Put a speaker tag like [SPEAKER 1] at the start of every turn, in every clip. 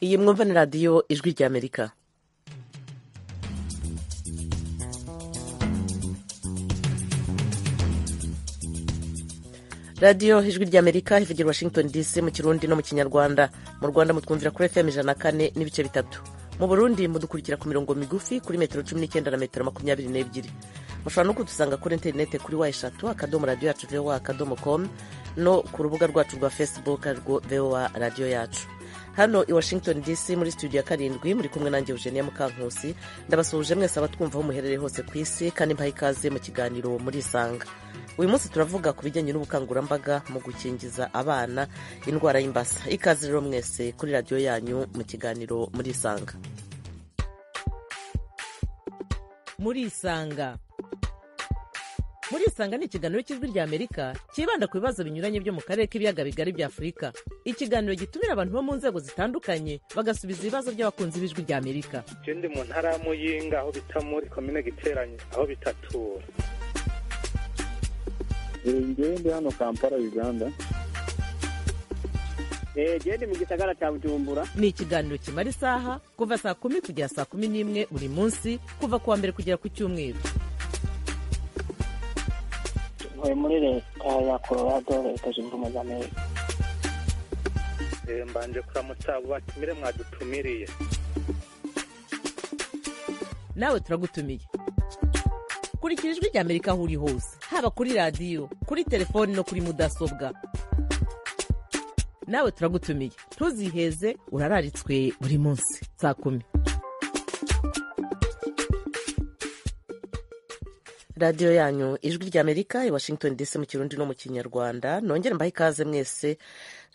[SPEAKER 1] Iyi mwumva ni Radiyo Ijwi ry'Amerika. Radiyo Ijwi ry'Amerika ivugira Washington DC mu Kirundi no mu Kinyarwanda. Mu Rwanda mutwumvira kuri FM 104.3. Mu Burundi mudukurikira ku mirongo migufi kuri metero 19 na metero 22. Mushobora no kudusanga kuri interinete kuri w.radiyoyacu.voa.com no ku rubuga rwacu rwa Facebook rwo VOA Radiyo Yacu. Hano i Washington DC muri studio ya 7 muri kumwe nanjye Eugenia Mukankusi. Ndabasuhuje mwese abatwumva aho muherereye hose ku isi, kandi mbaha ikaze mu kiganiro muri Isanga. Uyu munsi turavuga ku bijyanye n'ubukangurambaga mu gukingiza abana indwara y'imbasa. Ikaze rero mwese kuri radiyo yanyu mu kiganiro muri Isanga. Muri Isanga. Muri Isanga ni ikiganiro cy'Ijwi ry'Amerika cyibanda ku bibazo binyuranye byo mu karere k'ibiyaga bigari bya Afurika. Ikiganiro gitumira abantu bo mu nzego zitandukanye bagasubiza ibibazo by'abakunzi b'Ijwi ry'Amerika.
[SPEAKER 2] Je ndi mu ntara ya Muyinga aho bita muri komine Giteranye aho bitatura.
[SPEAKER 3] Njyewe ndi hano Kampala, Uganda.
[SPEAKER 4] Gende mu gisagara cya Bujumbura.
[SPEAKER 1] Ni ikiganiro kimara isaha kuva saa 10 kugera saa 11 buri munsi, kuva kuwa mbere kugera ku cyumweru.
[SPEAKER 5] Ntuye muri leta ya Colorado, Leta Zunze Ubumwe za Amerika.
[SPEAKER 2] Mbanje kuramutsa abo batumire mwadutumiriye.
[SPEAKER 1] Nawe turagutumiye. Kurikira Ijwi ry'Amerika aho uri hose, haba kuri radiyo, kuri telefoni no kuri mudasobwa. Nawe turagutumiye, ntuziheze, urararitswe buri munsi saa 10. Radiyo yanyu Ijwi ry'Amerika i Washington DC mu Kirundi no mu Kinyarwanda. Nongere mbahe ikaze mwese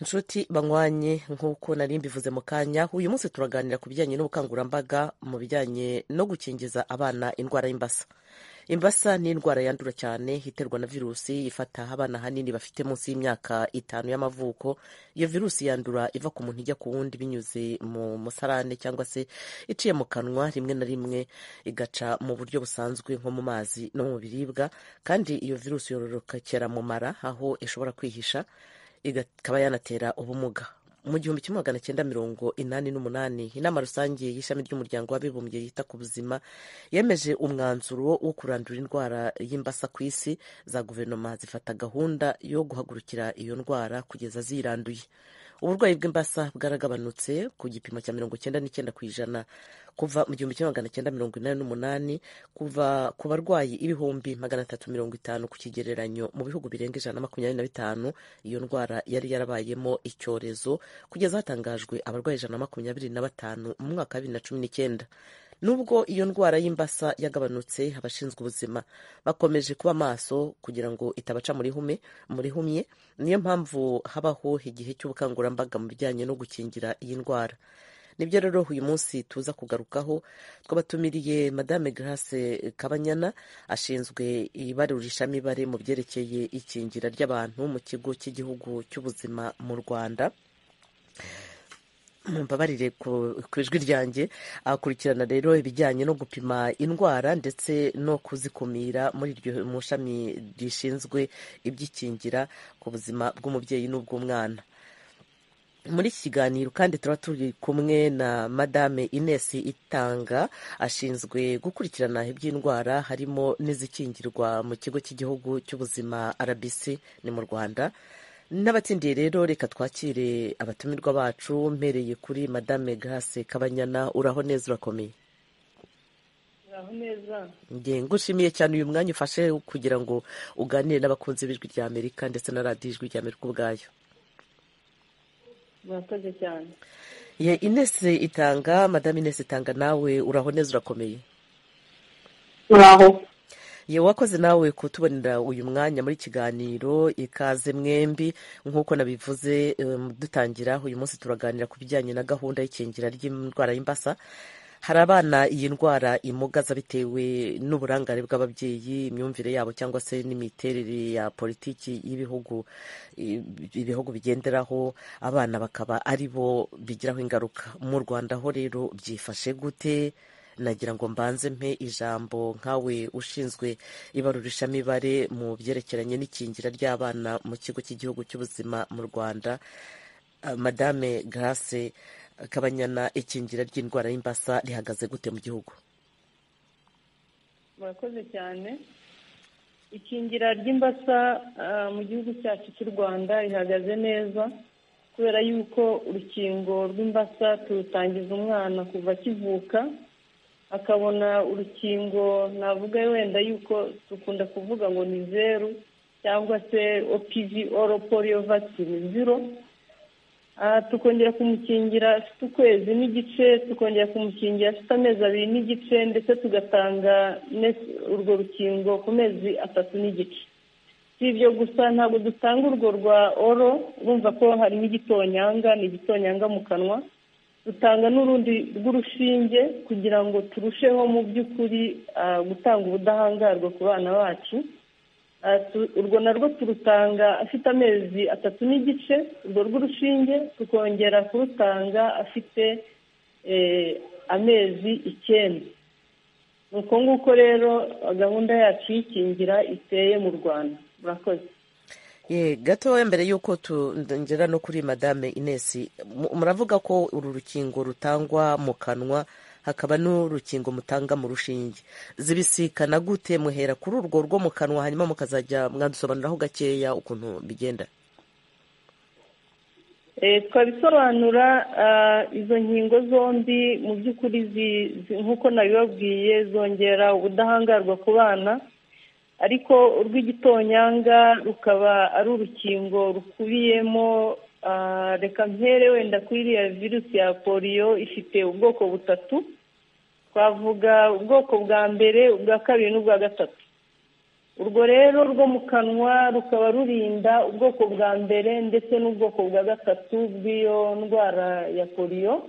[SPEAKER 1] nshuti banywanye. Nk'uko nari mbivuze mu kanya, uyu munsi turaganira ku bijyanye n'ubukangurambaga mu bijyanye no gukingiza abana indwara y'imbasa. Imbasa ni indwara yandura cyane iterwa na virusi ifata abana ahanini bafite munsi y'imyaka 5 y'amavuko. Iyo virusi yandura iva ku muntu ijya ku wundi binyuze mu musarane cyangwa se iciye mu kanwa, rimwe na rimwe igaca mu buryo busanzwe nko mu mazi no mu biribwa. Kandi iyo virusi yororokera mu mara aho ishobora kwihisha, ikaba yanatera ubumuga. Mu 1988 inama rusange y'ishami ry'umuryango w'abibumbye yita ku buzima yemeje umwanzuro wo kurandura indwara y'imbasa ku isi. Za guverinoma zifata gahunda yo guhagurukira iyo ndwara kugeza ziranduye. Uburwayi bw'imbasa bwaragabanutse ku gipimo cya 99% kuva mu 1988, kuva ku barwayi 350,000 ku kigereranyo mu bihugu birenga 125 iyo ndwara yari yarabayemo icyorezo, kugeza hatangajwe abarwayi 125 mu mwaka wa 2019. Nubwo iyo ndwara y'imbasa yagabanutse, abashinzwe ubuzima bakomeje kuba maso kugira ngo itabaca muri humye. Niyo mpamvu habaho igihe cy'ubukangurambaga mu bijyanye no gukingira iyi ndwara. Nibyo rero uyu munsi tuza kugarukaho. Twabatumiriye Madame Grace Kabanyana, ashinzwe ibarurishamibare mu byerekeye ikingira ry'abantu mu kigo cy'igihugu cy'ubuzima mu Rwanda. Mumbabarire ku ijwi ryanjye. Akurikirana rero ibijyanye no gupima indwara ndetse no kuzikumira muri iryo mu shami rishinzwe iby'ikingira ku buzima bw'umubyeyi n'ubw'umwana. Muri iki kiganiro kandi tuba turi kumwe na Madame Ines Itanga, ashinzwe gukurikirana iby'indwara harimo n'izikingirwa mu kigo cy'igihugu cy'ubuzima RBC ni mu Rwanda. N'abatsindiye rero reka twakire abatumirwa bacu, mpereye kuri Madame Grace Kabanyana. Uraho neza, urakomeye?
[SPEAKER 6] Uraho neza.
[SPEAKER 1] Nge ngushimiye cyane uyu mwanya ufashe kugira ngo uganire n'abakunzi b'Ijwi rya Amerika ndetse na radiyo Ijwi rya Amerika ubwayo.
[SPEAKER 6] Murakoze cyane.
[SPEAKER 1] Ye Ines Itanga, Madame Ines Itanga, nawe uraho neza, urakomeye?
[SPEAKER 5] Uraho.
[SPEAKER 1] Ye wakoze nawe kutubonera uyu mwanya muri kiganiro. Ikaze mwembi. Nk'uko nabivuze dutangira, uyu munsi turaganira ku bijyanye na gahunda y'ikingira ry'indwara y'imbasa. Hari abana iyi ndwara imugaza bitewe n'uburangare bw'ababyeyi, imyumvire yabo cyangwa se n'imiterere ya politiki y'ibihugu ibihugu bigenderaho, abana bakaba ari bo bigiraho ingaruka. Mu Rwanda ho rero byifashe gute? Nagira ngo mbanze mpe ijambo nkawe ushinzwe ibarurishamibare mu byerekeranye n'ikingira ry'abana mu kigo cy'igihugu cy'ubuzima mu Rwanda, Madame Grace Kabanyana, ikingira ry'indwara y'imbasa rihagaze gute mu gihugu?
[SPEAKER 6] Murakoze cyane. Ikingira ry'imbasa mu gihugu cyacu cy'u Rwanda rihagaze neza, kubera yuko urukingo rw'imbasa turutangiza umwana kuva akivuka, akabona urukingo. Navuga wenda yuko dukunda kuvuga ngo ni 0 cyangwa se OPV, oral polio vaccine 0. Tukongera kumukingira afite ukwezi n'igice, tukongera kumukingira afite amezi 2 n'igice, ndetse tugatanga urwo rukingo ku mezi 3 n'igice. Si ibyo gusa, ntabwo dutanga urwo rwa oro, urumva ko harimo igitonyanga, ni igitonyanga mu kanwa. Dutanga n'urundi rw'urushinge kugira ngo turusheho mu by'ukuri gutanga ubudahangarwa ku bana bacu. Urwo narwo turutanga afite amezi 3 n'igice, urwo rw'urushinge tukongera kurutanga afite amezi 9. Ni uko nguko rero gahunda yacu y'ikingira iteye mu Rwanda. Murakoze.
[SPEAKER 1] Gatoya mbere y'uko tugera no kuri Madame Ines, muravuga ko uru rukingo rutangwa mu kanwa, hakaba n'urukingo mutanga mu rushinge. Zibisikana gute? Muhera kuri urwo rwo mu kanwa, hanyuma mukazajya mwadusobanuriraho gakeya ukuntu bigenda?
[SPEAKER 6] Twabisobanura. Izo nkingo zombi mu by'ukuri, nk'uko nabibabwiye, zongera ubudahangarwa ku bana, ariko urw'igitonyanga rukaba ari urukingo rukubiyemo. Reka mpere wenda kuri iriya virusi ya poliyo, ifite ubwoko butatu. Twavuga ubwoko bwa mbere, ubwa kabiri n'ubwa gatatu. Urwo rero rwo mu kanwa rukaba rurinda ubwoko bwa mbere ndetse n'ubwoko bwa gatatu bw'iyo ndwara ya poliyo,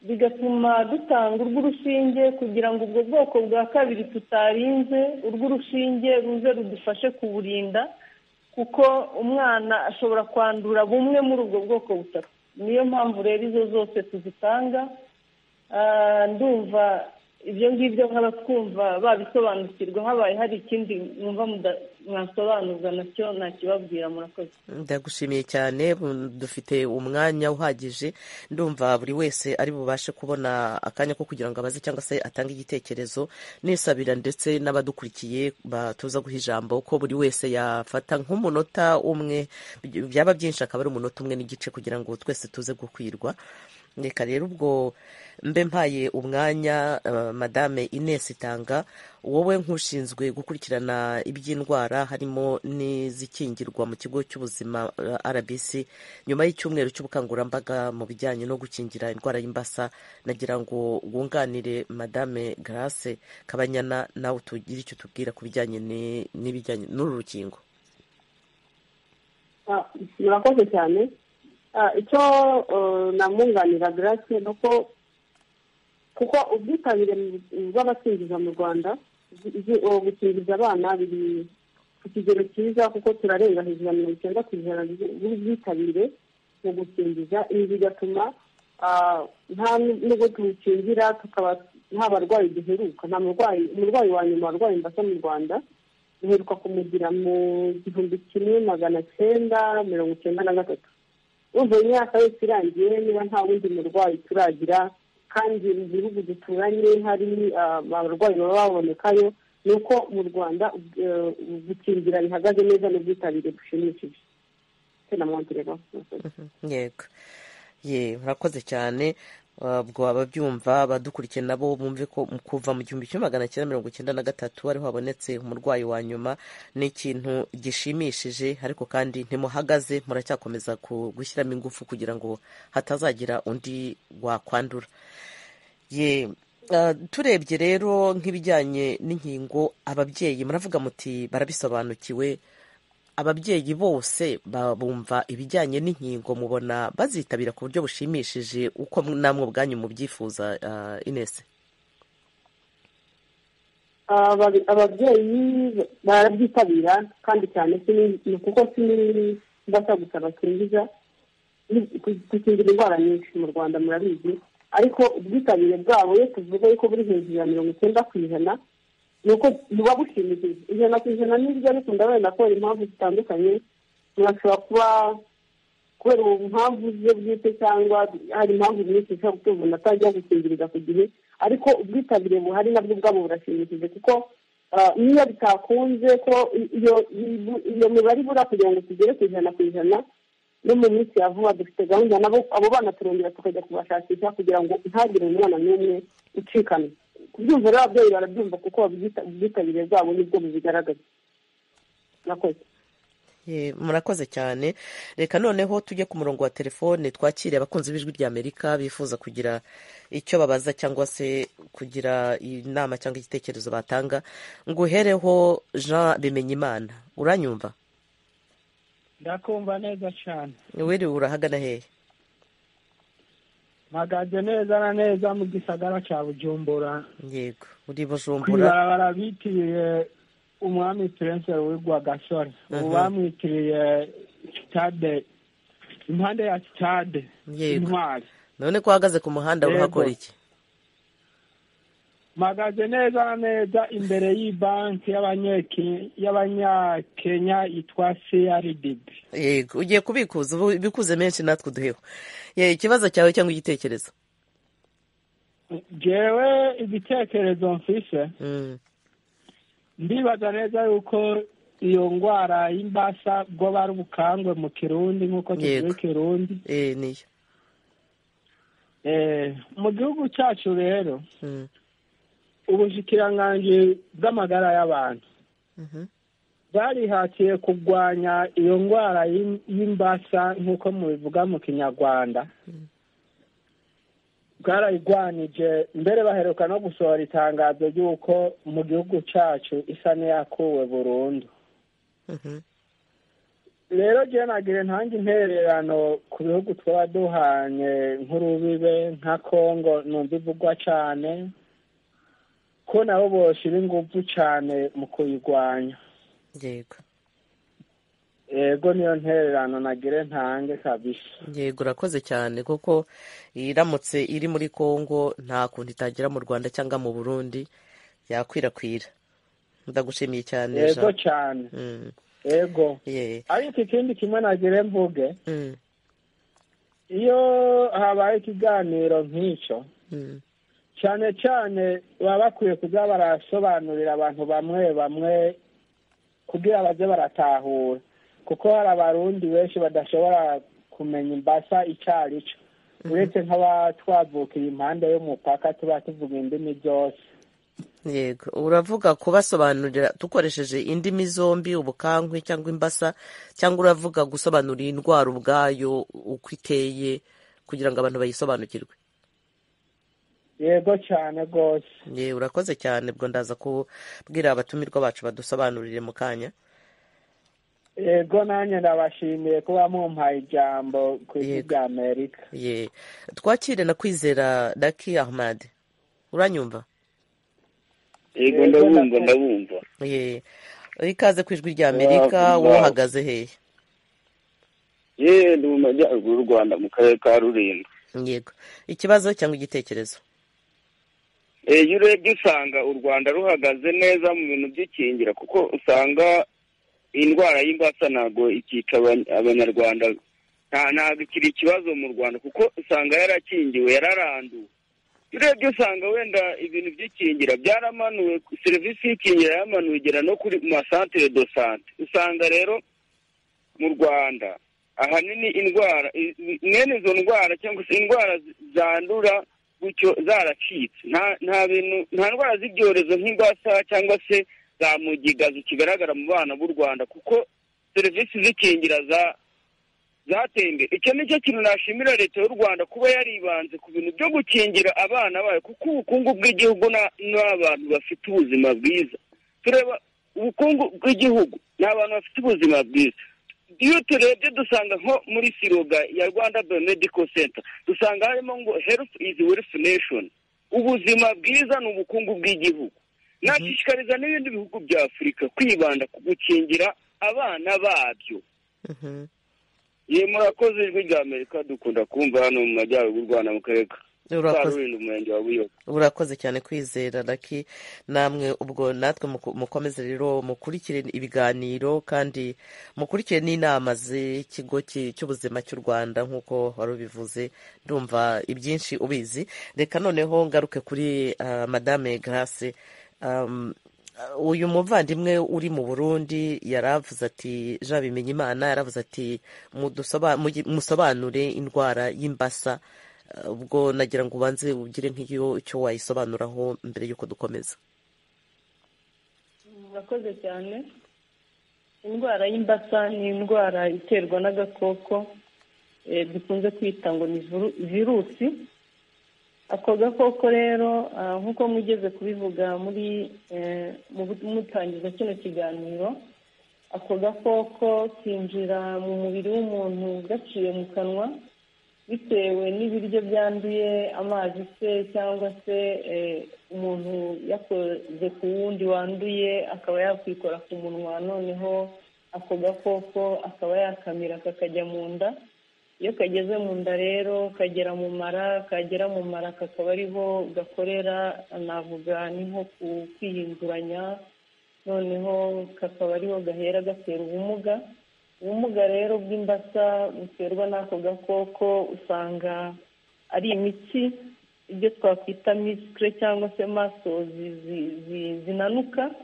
[SPEAKER 6] bigatuma dutanga urw'urushinge kugira ngo ubwo bwoko bwa kabiri tutarinze, urw'urushinge ruze rudufashe kuburinda, kuko umwana ashobora kwandura bumwe muri ubwo bwoko butatu. Niyo mpamvu rero izo zose tuzitanga. Ndumva ibyo ngibyo nk'abatwumva babisobanukirwa. Habaye hari ikindi mwumva mwasobanuza nacyo nakibabwira. Murakoze.
[SPEAKER 1] Ndagushimiye cyane. Dufite umwanya uhagije, ndumva buri wese ari bubashe kubona akanya ko kugira ngo abaze cyangwa se atange igitekerezo. Nisabira ndetse n'abadukurikiye batuza guha ijambo ko buri wese yafata nk'umunota umwe, byaba byinshi akaba ari umunota umwe n'igice, kugira ngo twese tuze gukwirwa. Reka rero ubwo mbe mpaye umwanya Madame Ines Itanga, wowe nk'ushinzwe gukurikirana iby'indwara harimo n'izikingirwa mu kigo cy'ubuzima RBC, nyuma y'icyumweru cy'ubukangurambaga mu bijyanye no gukingira indwara y'imbasa, nagira ngo wunganire Madame Grace Kabanyana, nawe tugire icyo tubwira ku bijyanye n'ibijyanye n'uru rukingo.
[SPEAKER 7] Murakoze cyane. Icyo namwunganira Grace ni uko kuko ubwitabire bw'abakingiza mu Rwanda, gukingiza abana biri ku kigero cyiza, kuko turarenga hejuru ya 90% bw'ubwitabire mu gukingiza. Ibi bigatuma nta nubwo tuwukingira tukaba nta barwayi duheruka, nta murwayi wa nyuma warwaye imbasa mu Rwanda duheruka kumugira mu 1993. Urumva imyaka yose irangiye niba nta wundi murwayi turagira, kandi mu bihugu duturanye hari abarwayi baba babonekayo, ni uko mu Rwanda gukingira bihagaze neza n'ubwitabire bushimishije.
[SPEAKER 1] Yego, ye, murakoze cyane. Ubwo ababyumva badukurikiye nabo bumve ko kuva mu 1993 ariho habonetse umurwayi wa nyuma, ni ikintu gishimishije, ariko kandi ntimuhagaze, muracyakomeza gushyiramo ingufu kugira ngo hatazagira undi wakwandura. Ye, turebye rero nk'ibijyanye n'inkingo, ababyeyi muravuga muti barabisobanukiwe. Ababyeyi bose bumva ibijyanye n'inkingo, mubona bazitabira ku buryo bushimishije uko namwe ubwanyu mubyifuza? Ines?
[SPEAKER 7] Ababyeyi barabyitabira kandi cyane, kuko si gusa bakingiza, gukingira indwara nyinshi mu Rwanda murabizi, ariko ubwitabire bwabo iyo tuvuga yuko buri hejuru ya 90%, nuko buba bushimishije. 100% nibyo, ariko ndabona ko impamvu zitandukanye, murashobora kuba Kubera impamvu ze bwite cyangwa hari impamvu nyinshi zishobora gutuma umuntu atajya gukingiriza ku gihe, ariko ubwitabire buhari nabwo ubwabo burashimishije, kuko niyo bitakunze ko iyo mibare ibura kugira ngo tugere ku 100%, no mu minsi ya vuba dufite gahunda nabo abo bana turongera tukajya kubashakisha kugira ngo ntagire umwana n'umwe ucikana. Kubyumva rero ababyeyi barabyumva, kuko ubwitabire bwabo nibwo bubigaragaza. Murakoze.
[SPEAKER 1] Murakoze cyane. Reka noneho tujye ku murongo wa telefone twakire abakunzi b'Ijwi ry'Amerika bifuza kugira icyo babaza cyangwa se kugira inama cyangwa igitekerezo batanga. Nguhereho Jean Bimenyimana, uranyumva?
[SPEAKER 8] Ndakumva neza cyane.
[SPEAKER 1] Wiriwe, urahagana hehe?
[SPEAKER 8] Mpagaze neza na neza mu gisagara cya Bujumbura.
[SPEAKER 1] Yego, uri Bujumbura.
[SPEAKER 8] Kw'ibarabara bitiriye umwami Prince Louis Rwagasore, ubu bamwitiriye stade, impande ya stade Intwari.
[SPEAKER 1] None ko uhagaze ku muhanda urahakora iki?
[SPEAKER 8] Mpagaze neza na neza imbere y'ibanki y'abanyakenya yitwa CRDB.
[SPEAKER 1] Yego, ugiye kubikuza, ubikuze menshi natwe uduheho. Ikibazo cyawe cyangwa igitekerezo?
[SPEAKER 8] Jewe igitekerezo mfise, ndibaza neza yuko iyo ndwara y'imbasa bwo bari ubukangwe mu Kirundi, nk'uko tuvuga Ikirundi.
[SPEAKER 1] Niyo.
[SPEAKER 8] Mu gihugu cyacu rero, ubushikiranganji bw'amagara y'abantu bwarihatiye kurwanya iyo ndwara y'imbasa, nk'uko mubivuga mu Kinyarwanda. Bwarayirwanije, mbere baheruka no gusohora itangazo ry'uko mu gihugu cyacu isa n'iyakuwe burundu. Rero jewe nagire ntange intererano ku bihugu twaba duhanye nk'urubibe nka Kongo, numva ivugwa cane ko nabo boshira inguvu cane mu kuyirwanya.
[SPEAKER 1] Yego.
[SPEAKER 8] Yego, niyo ntererano nagire ntange kabisa.
[SPEAKER 1] Yego, urakoze cyane, kuko iramutse iri muri Kongo nta kuntu itagera mu Rwanda cyangwa mu Burundi, yakwirakwira. Ndagushimiye cyane.
[SPEAKER 8] Yego cyane. Yego. Ariko ikindi kimwe nagire mvuge, iyo habaye ikiganiro nk'icyo, cyane cyane baba bakwiye kuza barasobanurira abantu bamwe bamwe kugira baze baratahura, kuko hari Abarundi benshi badashobora kumenya imbasa icyo ari cyo, uretse nk'abatwavukiye impande y'umupaka tuba tuvuga indimi zose.
[SPEAKER 1] Yego, uravuga kubasobanurira dukoresheje indimi zombi, ubukankwe cyangwa imbasa, cyangwa uravuga gusobanura iyi ndwara ubwayo uko iteye kugira ngo abantu bayisobanukirwe?
[SPEAKER 8] Yego cyane rwose.
[SPEAKER 1] Ye, urakoze cyane. Ubwo ndaza kubwira abatumirwa bacu badusobanurire mu kanya.
[SPEAKER 8] Yego, nanjye ndabashimiye kuba mumpaye ijambo ku Ijwi rya Amerika.
[SPEAKER 1] Ye, twakire na Kwizera Daki Ahmad, uranyumva?
[SPEAKER 3] Yego, ndabumva, ndabumva.
[SPEAKER 1] Ye, ikaze ku Ijwi rya Amerika. Wowe uhagaze hehe?
[SPEAKER 3] Ye, ndi mu majyaruguru y'u Rwanda, mu karere ka Rulindo.
[SPEAKER 1] Yego, ikibazo cyangwa igitekerezo?
[SPEAKER 3] Iyo urebye usanga u Rwanda ruhagaze neza mu bintu by'ikingira, kuko usanga indwara y'imbasa ntabwo ikica Abanyarwanda, ntabwo ikiri ikibazo mu Rwanda, kuko usanga yarakingiwe, yararanduwe. Iyo urebye usanga wenda ibintu by'ikingira byaramanuwe, serivisi y'ikingira yamanuwe igera no kuri masantere do sante. Usanga rero mu Rwanda ahanini indwara mwene izo ndwara cyangwa se indwara zandura gutyo zaracitse, nta bintu, nta ndwara z'ibyorezo nk'imbasa cyangwa se za mugiga zikigaragara mu bana b'u Rwanda, kuko serivisi z'ikingira zateye imbere. Icyo nicyo kintu nashimira leta y'u Rwanda, kuba yaribanze ku bintu byo gukingira abana bayo, kuko ubukungu bw'igihugu n'abantu bafite ubuzima bwiza. Tureba ubukungu bw'igihugu ni abantu bafite ubuzima bwiza. Iyo turebye dusanga nko muri siroga ya Rwanda Biomedical Center, dusanga harimo ngo health is wealth nation, ubuzima bwiza ni ubukungu bw'igihugu. Nashishikariza n'ibindi bihugu bya Afurika kwibanda ku gukingira abana babyo. Ye, murakoze. Ijwi rya Amerika dukunda kumva hano mu majyaruguru y'u Rwanda, mu karere Karulindo, umurenge wa Buyoga.
[SPEAKER 1] Urakoze cyane Kwizera Lucky. Namwe ubwo natwe mukomeze rero mukurikire ibiganiro kandi mukurikire n'inama z'ikigo cy'ubuzima cy'u Rwanda nk'uko wari ubivuze, ndumva ibyinshi ubizi. Reka noneho ngaruke kuri Madame Grace. Uyu muvandimwe uri mu Burundi yaravuze ati, Jean Bimenyimana yaravuze ati musobanure indwara y'imbasa. Ubwo nagira ngo ubanze ugire nk'iyo icyo wayisobanuraho mbere y'uko dukomeza.
[SPEAKER 6] Murakoze cyane. Indwara y'imbasa ni indwara iterwa n'agakoko dukunze kwita ngo ni virusi. Ako gakoko rero nk'uko mugeze kubivuga muri mutangiza kino kiganiro, ako gakoko kinjira mu mubiri w'umuntu gaciye mu kanwa bitewe n'ibiryo byanduye, amazi se cyangwa se umuntu yakoze ku wundi wanduye akaba yakwikora ku munwa, noneho ako gakoko akaba yakamira kakajya mu nda. Iyo kageze mu nda rero kagera mu mara, kagera mu mara kakaba ariho gakorera, navuga ni nko kwihinduranya, noneho kakaba ariho gahera gatera ubumuga. Ubumuga rero bw'imbasa buterwa n'ako gakoko usanga ari imitsi, ibyo twakwita misikire cyangwa se masozi zinanuka,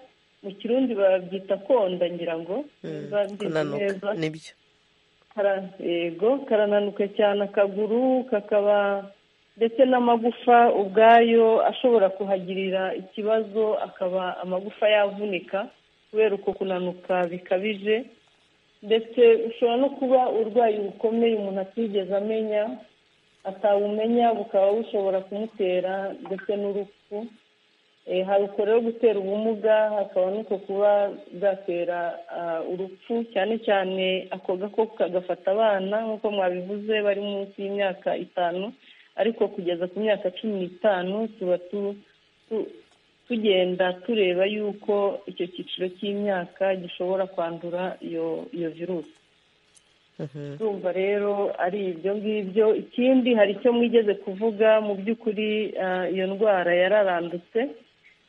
[SPEAKER 6] mu Kirundi babyita konda ngira ngo
[SPEAKER 1] kunanuka nibyo.
[SPEAKER 6] Yego, karananuka cyane akaguru kakaba ndetse n'amagufa ubwayo ashobora kuhagirira ikibazo, akaba amagufa yavunika kubera uko kunanuka bikabije. Ndetse ushobora no kuba urwayi bukomeye umuntu atigeze amenya, atawumenya, bukaba bushobora kumutera ndetse n'urupfu. Hari uko rero gutera ubumuga, hakaba n'uko kuba bwatera urupfu, cyane cyane ako gakoko kagafata abana nk'uko mwabivuze bari munsi y'imyaka 5, ariko kugeza ku myaka 15 tuba tugenda tureba yuko icyo cyiciro cy'imyaka gishobora kwandura iyo virusi. Ndumva rero ari ibyo ngibyo. Ikindi hari icyo mwigeze kuvuga, mu by'ukuri iyo ndwara yararandutse,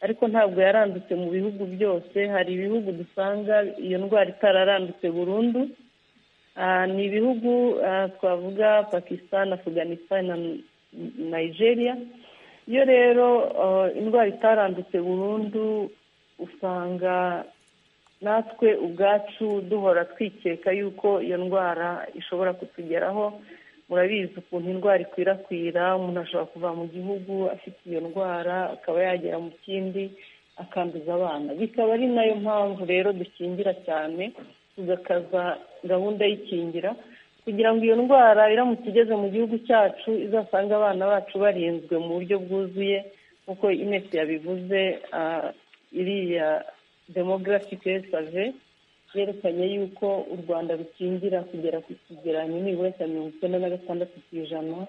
[SPEAKER 6] ariko ntabwo yarandutse mu bihugu byose. Hari ibihugu dusanga iyo ndwara itararandutse burundu, ni ibihugu twavuga Pakistan, Afghanistan na Nigeria. Iyo rero indwara itarandutse burundu usanga natwe ubwacu duhora twikeka yuko iyo ndwara ishobora kutugeraho. Murabizi ukuntu indwara ikwirakwira, umuntu ashobora kuva mu gihugu afite iyo ndwara akaba yagera mu kindi akanduza abana. Bikaba ari nayo mpamvu rero dukingira cyane, tugakaza gahunda y'ikingira kugira ngo iyo ndwara iramutse igeze mu gihugu cyacu izasange abana bacu barinzwe mu buryo bwuzuye, nk'uko Ines yabivuze. Iriya demographic survey yerekanye yuko u Rwanda rukingira kugera ku kigereranyo nibura cya 96%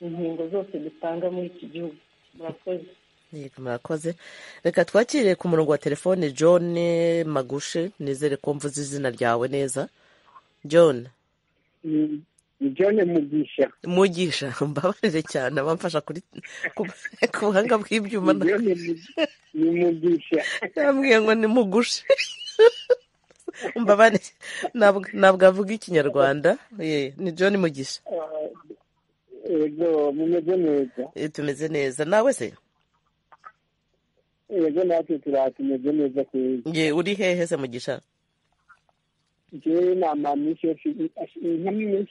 [SPEAKER 6] inkingo zose dutanga muri iki gihugu. Murakoze.
[SPEAKER 1] Murakoze. Reka twakire ku murongo wa telefone John Magushe, nizere ko mvuze izina ryawe neza. John.
[SPEAKER 9] John Mugisha.
[SPEAKER 1] Mugisha, mbabarire cyane abamfasha kuri ku buhanga bw'ibyuma.
[SPEAKER 9] Ni Mugisha.
[SPEAKER 1] Yambwiye ngo ni Mugushe. Mbabarire, ntabwo avuga Ikinyarwanda. Ni John Mugisha.
[SPEAKER 9] Yego, mumeze neza.
[SPEAKER 1] Tumeze neza. Nawe se?
[SPEAKER 9] Yego, natwe tumeze neza kwezi.
[SPEAKER 1] Ye, uri hehe se Mugisha?
[SPEAKER 9] Jewe nama minsi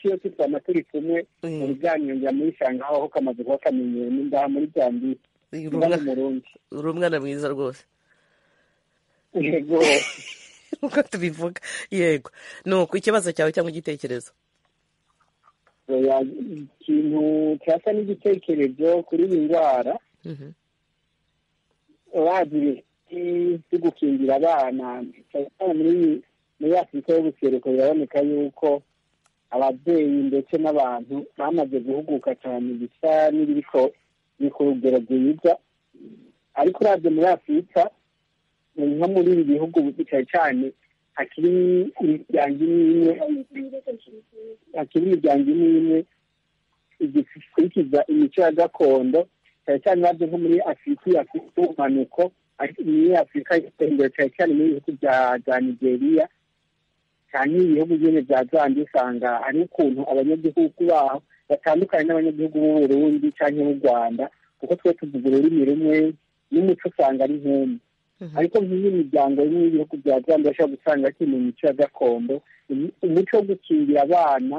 [SPEAKER 9] yose twama turi kumwe mu biganiro njya muri Shangaho, aho kamaze kuba kamenyero n'indaha muri Zambia.
[SPEAKER 1] Uri umwana mwiza rwose.
[SPEAKER 9] Yego.
[SPEAKER 1] Uko tubivuga. Yego. Nuko ikibazo cyawe cyangwa igitekerezo?
[SPEAKER 9] Ikintu cyasa n'igitekerezo kuri iyi ndwara, urazi byo gukingira abana muri Afurika y'ubuseruko biraboneka yuko ababyeyi ndetse n'abantu bamaze guhuguka cyane, bisa n'ibiriko ni ku rugero rwiza. Ariko uravye muri Afurika, nko muri ibi bihugu cyane cyane hakiri imiryango imwe imwe igikurikiza imico ya gakondo, cyane cyane nabyo nko muri Afurika y'ubumanuko, muri Afurika y'Iburengero, cyane cyane muri bihugu bya Nigeria cyane ibihugu nyine bya Zambia, usanga hari ukuntu abanyagihugu baho batandukanye n'abanyagihugu b'u Burundi cyangwa b'u Rwanda, kuko twe tuvuga ururimi rumwe n'umuco usanga ari nk'umwe. Ariko nk'iyi miryango imwe y'ibihugu bya Zambia bashobora gusanga bakiri mu mico ya gakondo, umuco wo gukingira abana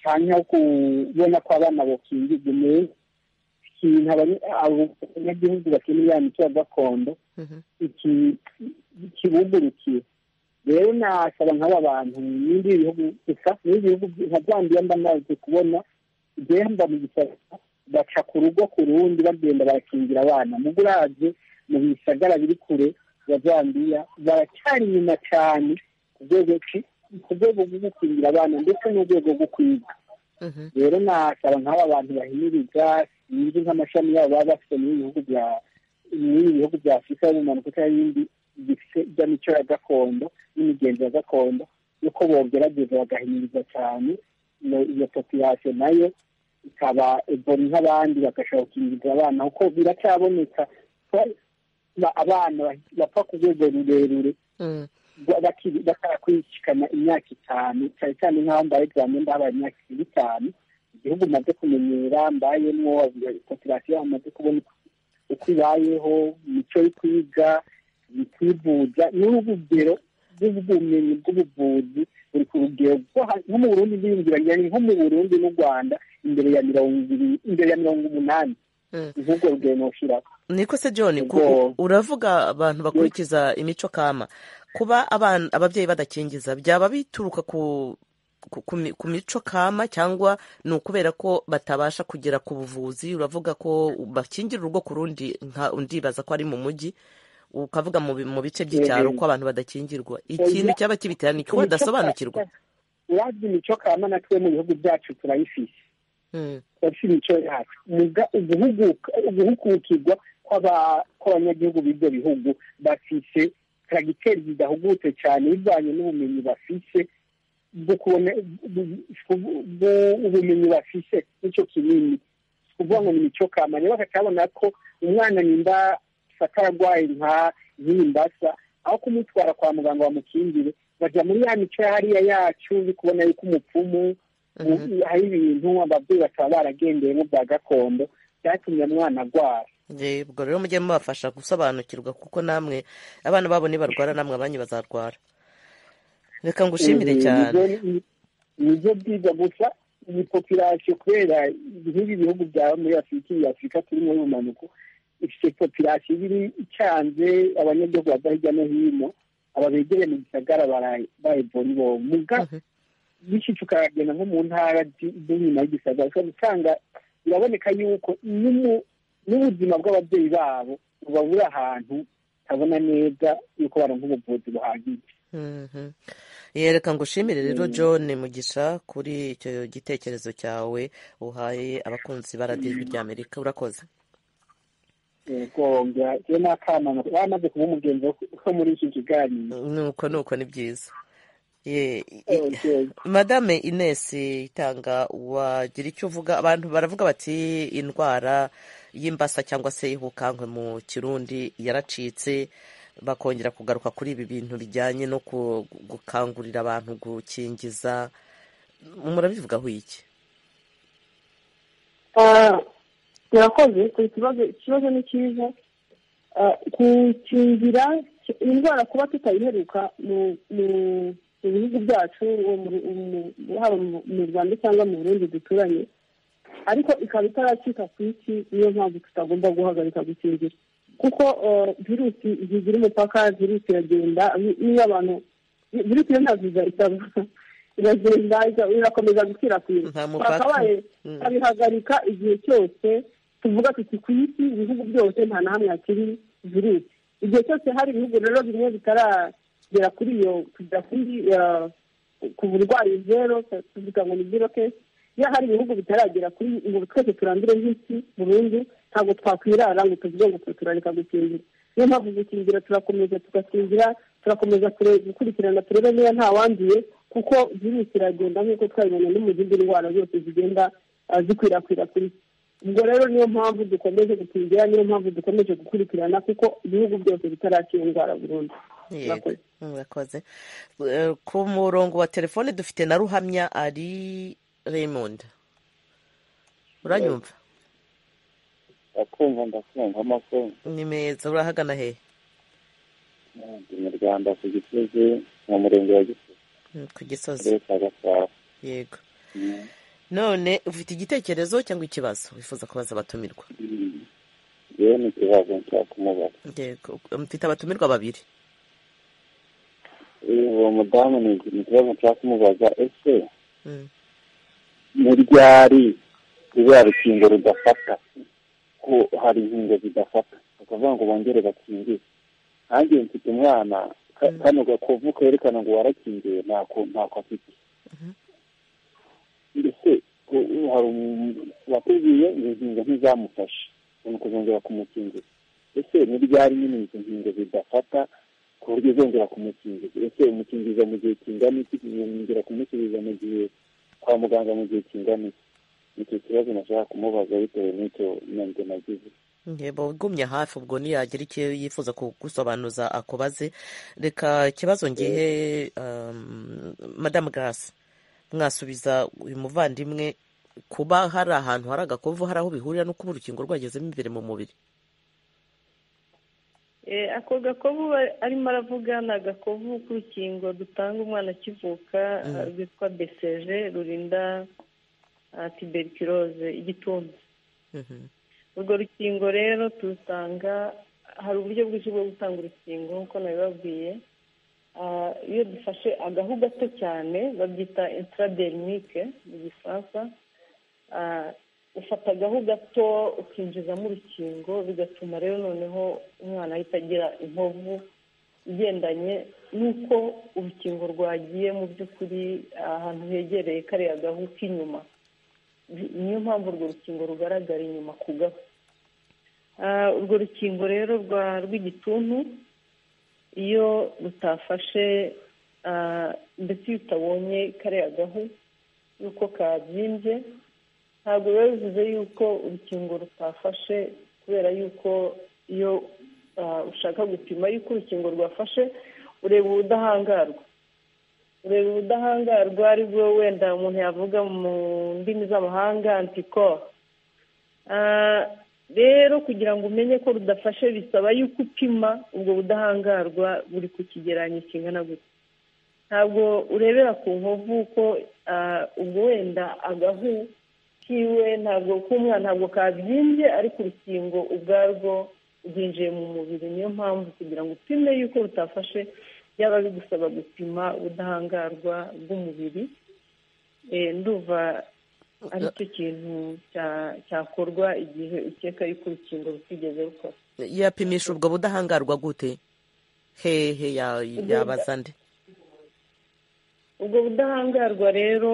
[SPEAKER 9] cyangwa wo kubona ko abana bokingirwa neza, ikintu abanyagihugu bakeneye ya mico ya gakondo kibugurukiye. Rero nasaba nk'aba bantu n'ibindi bihugu gusa, n'ibindi bihugu nka Zambia mba maze kubona igihemba mu gisagara baca ku rugo ku rundi bagenda barakingira abana. Mugo uravye mu bisagara biri kure ya Zambia baracyari inyuma cyane ku rwego rwo gukingira abana ndetse n'urwego rwo kwiga. Rero nasaba nk'aba bantu bahimiriza, sinzi nk'amashami yabo baba bafite muri ibihugu bya Afurika y'ubumanuko cyangwa ibindi bifite by'amico ya gakondo n'imigenzo ya gakondo, yuko bogerageza bagahimiriza cyane iyo population nayo ikaba ebona nk'abandi, bagashobora gukingiza abana, kuko biracyaboneka abana bapfa ku rwego rurerure batarakurikirana imyaka 5, cyane cyane nk'aho mbaye examen ndabaye imyaka 5, igihugu maze kumenyera mbayemwo, population amaze kubona uko ibayeho, imico yo kwiga, kwivuza, n'urugero rw'ubumenyi bw'ubuvuzi buri ku rugero nko mu Burundi ndiyumvira nko mu Burundi n'u Rwanda imbere ya 20, imbere ya 80, nk'ubwo rugero noshirako.
[SPEAKER 1] Niko se John, uravuga abantu bakurikiza imico kama, kuba ababyeyi badakingiza byaba bituruka ku mico kama, cyangwa ni ukubera ko batabasha kugera ku buvuzi? Uravuga ko bakingira urugo ku rundi, ndibaza ko ari mu mujyi, ukavuga mu bice by'icyaro ko abantu badakingirwa. Ikintu cyaba kibitera ni ko badasobanukirwa.
[SPEAKER 9] Uravye imico kama natwe mu bihugu byacu turayifise, turafise imico yacu. Uguhugukirwa kw'abanyagihugu b'ibyo bihugu bafise karagiteri zidahugutse cyane bivanye n'ubumenyi bafise ubumenyi bafise nicyo kinini, kuvuga ngo ni imico kama. Rero bakabona ko umwana nimba atararwaye nka nk'iyi mbasa, aho kumutwara kwa muganga bamukingire, bajya muri ya mico hariya yacu uri kubona yuko umupfumu hari ibintu ababyeyi bakaba baragendeyemo bya gakondo byatumye umwana arwara.
[SPEAKER 1] Ubwo rero mujye mubafasha gusobanukirwa, kuko namwe abana babo nibarwara namwe abanyu bazarwara. Reka ngushimire cyane.
[SPEAKER 9] Nibyo byiza gusa iyi population, kubera nk'ibi bihugu bya muri Afurika, iyi Afurika turimo y'ubumanuko ifite population iri icanze, abanyagihugu bava hirya no hino, ababegereye mu gisagara barayivura bo muga bishitse ukagenda nko mu ntara z'inyuma y'igisagara, usanga biraboneka yuko n'ubuzima bw'ababyeyi babo buba buri ahantu habona neza yuko baronka ubuvuzi buhagije.
[SPEAKER 1] Yereka ngushimire rero John Mugisha kuri icyo gitekerezo cyawe uhaye abakunzi ba radiyo Ijwi ry'Amerika, urakoze.
[SPEAKER 9] Yego, njye n'akana bamaze kuba umugenzi wo muri iki kiganiro.
[SPEAKER 1] Nuko ni byiza. Madame Ines Itanga, wagira icyo uvuga? Abantu baravuga bati indwara y'imbasa cyangwa se ihukankwe mu Kirundi yaracitse, bakongera kugaruka kuri ibi bintu bijyanye no gukangurira abantu gukingiza, murabivugaho iki?
[SPEAKER 7] Murakoze. Ikibazo ni cyiza. Gukingira indwara kuba tutayiheruka mu bihugu byacu, haba mu Rwanda cyangwa mu Burundi duturanye, ariko ikaba itaracika ku isi, niyo mpamvu tutagomba guhagarika gukingira, kuko virusi zigira umupaka, virusi iragenda, niyo abantu virusi yo ntabwo izahita iragenda, irakomeza gukwirakwira. Twakabaye tukabihagarika igihe cyose tuvuga tuti ku isi ibihugu byose nta na hamwe hakiri virusi. Igihe cyose hari ibihugu rero bimwe bitaragera kuri iyo, kugera kuri ku burwayi zero, tuvuga ngo ni zero case, iyo hari ibihugu bitaragera kuri ngo twese turandure nk'isi burundu, ntabwo twakwirara ngo tuvuge ngo turareka gukingira. Niyo mpamvu gukingira turakomeza tugakingira, turakomeza gukurikirana turebe niba nta wanduye, kuko virusi iragenda nk'uko twabibonye no mu zindi ndwara zose zigenda zikwirakwira ku isi. Ubwo rero niyo mpamvu dukomeje gukingira, niyo mpamvu dukomeje gukurikirana, kuko ibihugu byose bitarakira indwara burundu.
[SPEAKER 1] Murakoze. Ku murongo wa telefone dufite na Ruhamya ari Raymond, uranyumva?
[SPEAKER 10] Ndakumva, ndakumva amakuru.
[SPEAKER 1] Ni meza. Urahagana hehe?
[SPEAKER 10] Ndi mu Rwanda ku Gisozi, mu murenge wa Gisozi.
[SPEAKER 1] Ku Gisozi, yego. None ufite igitekerezo cyangwa ikibazo wifuza kubaza abatumirwa?
[SPEAKER 10] Yewe, ni ikibazo nshaka kumubaza.
[SPEAKER 1] Yego, mfite abatumirwa babiri.
[SPEAKER 10] Uwo mudamu ni ikibazo nshaka kumubaza: ese ni ryari ruriya rukingo rudafata? Ko hari inkingo zidafata bakavuga ngo bongere bakingire. Nanjye mfite umwana, kano gakovu kerekana ngo warakingiwe ntako afite. Mbese hari watubwiye ngo inkingo ntizamufashe, ni ukuzongera kumukingira. Ese ni ryari nyine izo nkingo zidafata ku buryo uzongera kumukingiza? Ese umukingiza mu gihe kingana iki? Mwongera kumusubiza mu gihe kwa muganga mu gihe kingana iki? Icyo kibazo nashaka kumubaza bitewe n'icyo nanjye nagize.
[SPEAKER 1] Yego, ugumye hafi, ubwo niyagira icyo yifuza kugusobanuza akubaze. Reka ikibazo ngihe Madamu Grace, mwasubiza uyu muvandimwe: kuba hari ahantu hari agakovu, hari aho bihurira no kuba urukingo rwagezemo imbere mu mubiri?
[SPEAKER 6] Ako gakovu arimo aravuga ni agakovu k'urukingo dutanga umwana akivuka rwitwa BCG, rurinda tuberculose, igituntu. Urwo rukingo rero turutanga, hari uburyo bwinshi bwo gutanga urukingo nk'uko nabibabwiye. Iyo dufashe agahu gato cyane, babyita intradermique mu Gifaransa, ufata agahu gato ukinjizamo urukingo, bigatuma rero noneho umwana ahita agira inkovu igendanye n'uko urukingo rwagiye mu by'ukuri ahantu hegereye kariya gahu k'inyuma. Niyo mpamvu urwo rukingo rugaragara inyuma ku gahu. Urwo rukingo rero rw'igituntu iyo rutafashe, ndetse iyo utabonye kariya gahu yuko kabyimbye, ntabwo biba bivuze yuko urukingo rutafashe, kubera yuko iyo ushaka gupima yuko urukingo rwafashe, ureba ubudahangarwa. Ureba ubudahangarwa aribwo wenda umuntu yavuga mu ndimi z'amahanga anticorps. Rero kugira ngo umenye ko rudafashe bisaba yuko upima ubwo budahangarwa buri ku kigereranyo kingana gutya. Ntabwo urebera ku nkovu, ko ubwo wenda agahu kiwe ntabwo k'umwana ntabwo kabyimbye, ariko urukingo ubwarwo rwinjiye mu mubiri. Niyo mpamvu kugira ngo upime yuko rutafashe byaba bigusaba gupima ubudahangarwa bw'umubiri. Ndumva aricyo kintu cyakorwa igihe ukeka yuko urukingo rutigeze rukora.
[SPEAKER 1] Yapimisha ubwo budahangarwa gute? Hehe yabaza nde?
[SPEAKER 6] Ubwo budahangarwa rero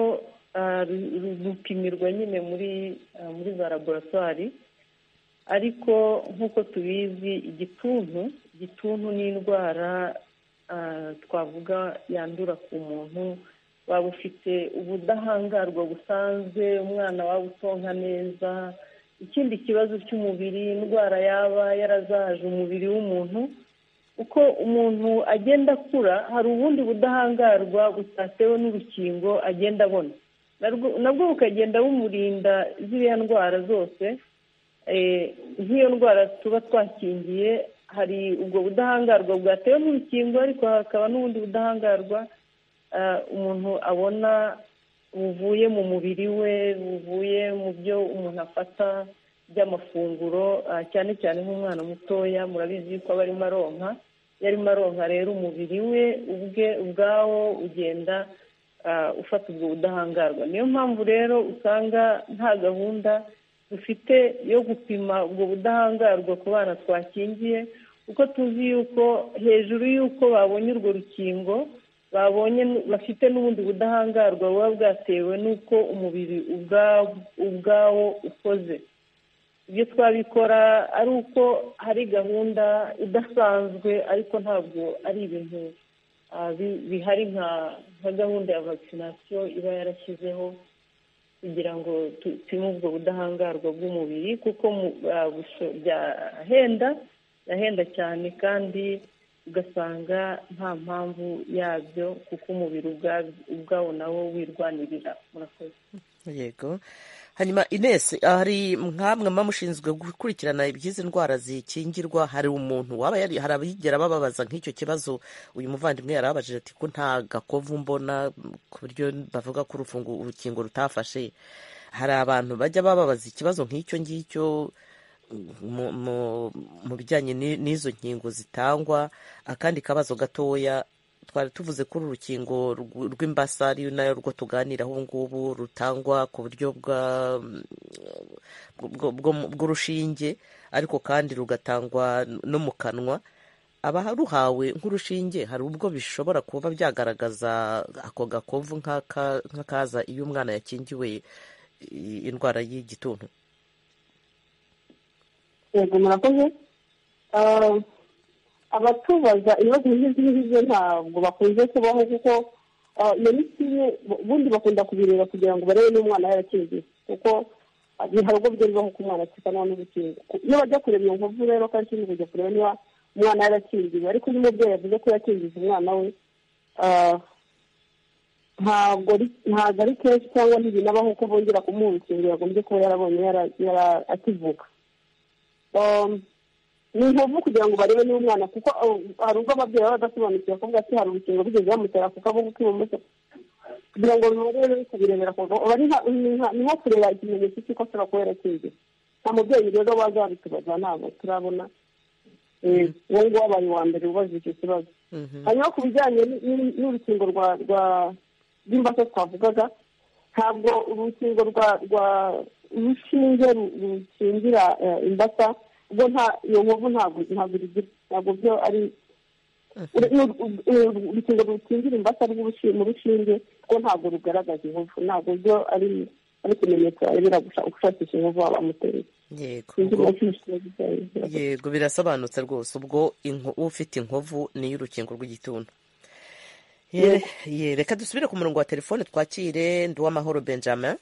[SPEAKER 6] rupimirwa nyine muri za laboratwari, ariko nk'uko tubizi igituntu ni indwara twavuga yandura ku muntu waba ufite ubudahangarwa busanzwe, umwana waba utonka neza, ikindi kibazo cy'umubiri, indwara yaba yarazahaje umubiri w'umuntu. Uko umuntu agenda akura hari ubundi budahangarwa butatewe n'urukingo agenda abona, nabwo bukagenda bumurinda ziriya ndwara zose. Nk'iyo ndwara tuba twakingiye, hari ubwo budahangarwa bwatewe n'urukingo, ariko hakaba n'ubundi budahangarwa umuntu abona buvuye mu mubiri we, buvuye mu byo umuntu afata by'amafunguro, cyane cyane nk'umwana mutoya murabizi yuko aba arimo aronka. Iyo arimo aronka rero umubiri we ubwe ubwawo ugenda ufata ubwo budahangarwa. Niyo mpamvu rero usanga nta gahunda dufite yo gupima ubwo budahangarwa ku bana twakingiye, kuko tuzi yuko hejuru y'uko babonye urwo rukingo babonye bafite n'ubundi budahangarwa buba bwatewe n'uko umubiri ubwawo ukoze. Ibyo twabikora ari uko hari gahunda idasanzwe, ariko ntabwo ari ibintu bihari nka gahunda ya vaccination iba yarashyizeho. kugira ngo tupime ubwo budahangarwa bw'umubiri, kuko byahenda cyane kandi ugasanga nta mpamvu yabyo, kuko umubiri ubwawo nawo wirwanirira. Murakoze.
[SPEAKER 1] Yego. Hanyuma Ines, hari nkamwe mushinzwe gukurikirana iby'izi ndwara zikingirwa, hari umuntu waba hari abigera bababaza nk'icyo kibazo uyu muvandimwe yarababajije ati ko nta gakovu mbona, ku buryo bavuga ko urukingo rutafashe? Hari abantu bajya bababaza ikibazo nk'icyo ngicyo mu bijyanye n'izo nkingo zitangwa? Akandi kabazo gatoya, twari tuvuze ko uru rukingo rw'imbasa ari nayo rwo tuganiraho ubu ngubu rutangwa ku buryo bw'urushinge, ariko kandi rugatangwa no mu kanwa. Abaruhawe nk'urushinge hari ubwo bishobora kuba byagaragaza ako gakovu nk'akaza iyo umwana yakingiwe indwara y'igituntu?
[SPEAKER 7] Yego, murakoze. Abatubaza ibibazo nk'izi ngibyo ntabwo bakunze kubaho, kuko iyo ni kimwe ubundi bakunda kubireba kugira ngo barebe niba umwana yarakingiye, kuko hari ubwo bijya bibaho ko umwana akikanwa n'urukingo. Iyo bajya kureba iyo nkovu rero, kenshi ni kujya kureba niba umwana yarakingiwe, ariko iyo umubyeyi yavuze ko yakingije umwana we, ntabwo ari kenshi cyangwa ntibinabaho ko bongera kumuha urukingo yagombye kuba yarabonye akivuka. Ni inkovu kugira ngo barebe niba umwana, kuko hari ubwo ababyeyi baba badasobanukiwe kuvuga ati hari urukingo bigeze bamutera ku kaboko k'ibumoso, kugira ngo barebe kubirebera ni nko kureba ikimenyetso cy'uko ashobora kuba yarakingiwe. Nta mubyeyi rero waza wabitubaza, ntabwo turabona. Uwo nguwo wabaye uwa mbere ubaza icyo kibazo. Hanyuma ku bijyanye n'urukingo rw'imbasa twavugaga, ntabwo urukingo rwa urushinge rukingira imbasa ubwo iyo nkovu ntabwo rugira, ntabwo byo ari urukingo rukingira imbasa mu rushinge rwo ntabwo rugaragaza inkovu, ntabwo byo ari ikimenyetso arebera gushakisha inkovu waba amuteye.
[SPEAKER 1] Yego, birasobanutse rwose. Ubwo ufite inkovu niyo urukingo rw'igituntu. Reka dusubire ku murongo wa telefone twakire Nduwamahoro Benjamin.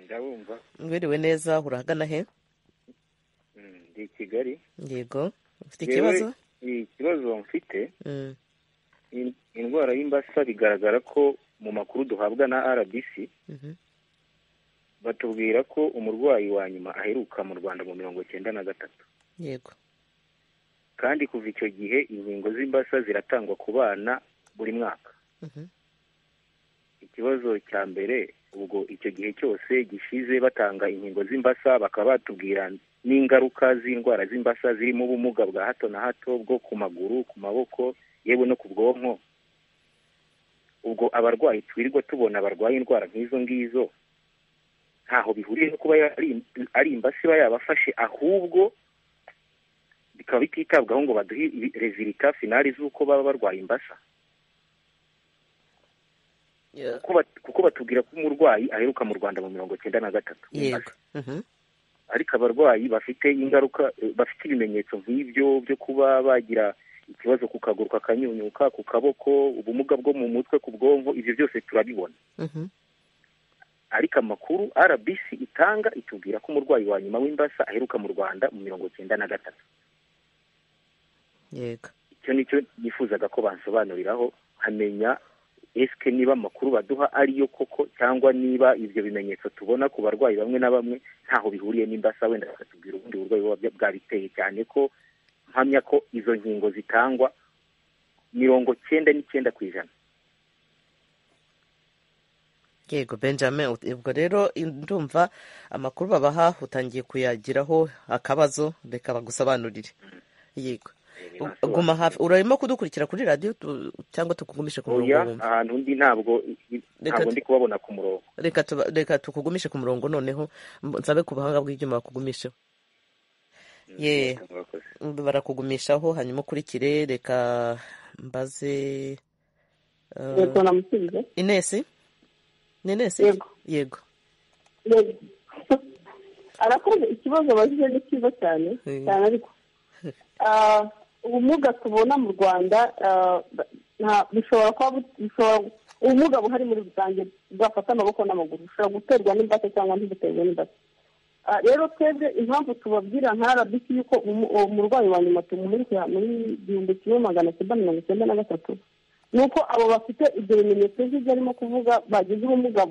[SPEAKER 11] Ndabumva.
[SPEAKER 1] Mwiriwe neza, urahagana he?
[SPEAKER 11] Ndi i Kigali.
[SPEAKER 1] Yego, ufite ikibazo?
[SPEAKER 11] Ikibazo mfite, indwara y'imbasa bigaragara ko mu makuru duhabwa na RBC batubwira ko umurwayi wa nyuma aheruka mu Rwanda mu 93.
[SPEAKER 1] Yego.
[SPEAKER 11] Kandi kuva icyo gihe inkingo z'imbasa ziratangwa ku bana buri mwaka. Ikibazo cya mbere, ubwo icyo gihe cyose gishize batanga inkingo z'imbasa bakaba batubwira n'ingaruka z'indwara z'imbasa zirimo ubumuga bwa hato na hato bwo ku maguru, ku maboko, yewe no ku bwonko. Ubwo abarwayi twirirwa tubona barwaye indwara nk'izo ngizo ntaho bihuriye no kuba ari imbasa iba yabafashe, ahubwo bikaba bititabwaho ngo baduhe rezilita finali z'uko baba barwaye imbasa. Kuko batubwira ko umurwayi aheruka mu Rwanda mu 93.
[SPEAKER 1] Yego.
[SPEAKER 11] Ariko abarwayi bafite ingaruka, bafite ibimenyetso nk'ibyo byo kuba bagira ikibazo ku kaguru kakanyunyuka, ku kaboko, ubumuga bwo mu mutwe, ku bwonko, ibyo byose turabibona. Ariko amakuru RBC itanga itubwira ko umurwayi wa nyuma w'imbasa aheruka mu Rwanda mu 93.
[SPEAKER 1] Yego.
[SPEAKER 11] Icyo nicyo nifuzaga ko bansobanuriraho, nkamenya eske niba amakuru baduha ariyo koko, cyangwa niba ibyo bimenyetso tubona ku barwayi bamwe na bamwe ntaho bihuriye n'imbasa, wenda bakatubwira ubundi burwayi buba bwabiteye, cyane ko mpamya ko izo nkingo zitangwa 99%.
[SPEAKER 1] Yego Benjamin, ubwo rero ndumva amakuru babaha utangiye kuyagiraho akabazo, reka bagusobanurire. Yego. Guma hafi, urarimo kudukurikira kuri radiyo cyangwa tukugumishe ku murongo?
[SPEAKER 11] Ahantu ndi ntabwo ndi kubabona ku murongo.
[SPEAKER 1] Reka tukugumishe ku murongo noneho, nsabe ku buhanga bw'ibyuma bakugumisheho. Ye, barakugumishaho hanyuma ukurikire. Reka mbaze Inesi. Ni Inesi? Yego.
[SPEAKER 7] Arakoze ikibazo abajije ni cyiza cyane cyane, ariko ubumuga tubona mu Rwanda bishobora kuba Ubumuga buhari muri rusange bwafata amaboko n'amaguru bushobora guterwa n'imbasa cyangwa ntibuterwe n'imbasa. Rero twebwe impamvu tubabwira nka RBC yuko umurwayi wa nyuma tumuheruka muri 1993, ni uko abo bafite ibyo bimenyetso by'ibyo arimo kuvuga bagize ubumuga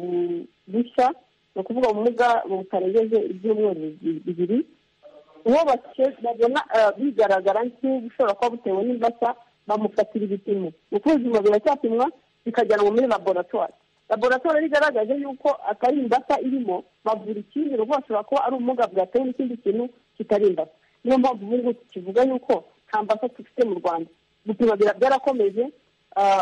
[SPEAKER 7] bushya, ni ukuvuga ubumuga butarengeje ibyumweru 2, uwo babona bigaragara nk'ubushobora kuba butewe n'imbasa bamufatira ibipimo. Ni ukuvuga ibipimo biracyapimwa bikajyanwa muri laboratwari. Laboratwari igaragaje yuko atari imbasa irimo, bavura ikindi, ni bashobora kuba ari ubumuga bwatewe n'ikindi kintu kitari imbasa. Niyo mpamvu ubu ngubu tukivuga yuko nta mbasa dufite mu Rwanda. Gupima byarakomeje,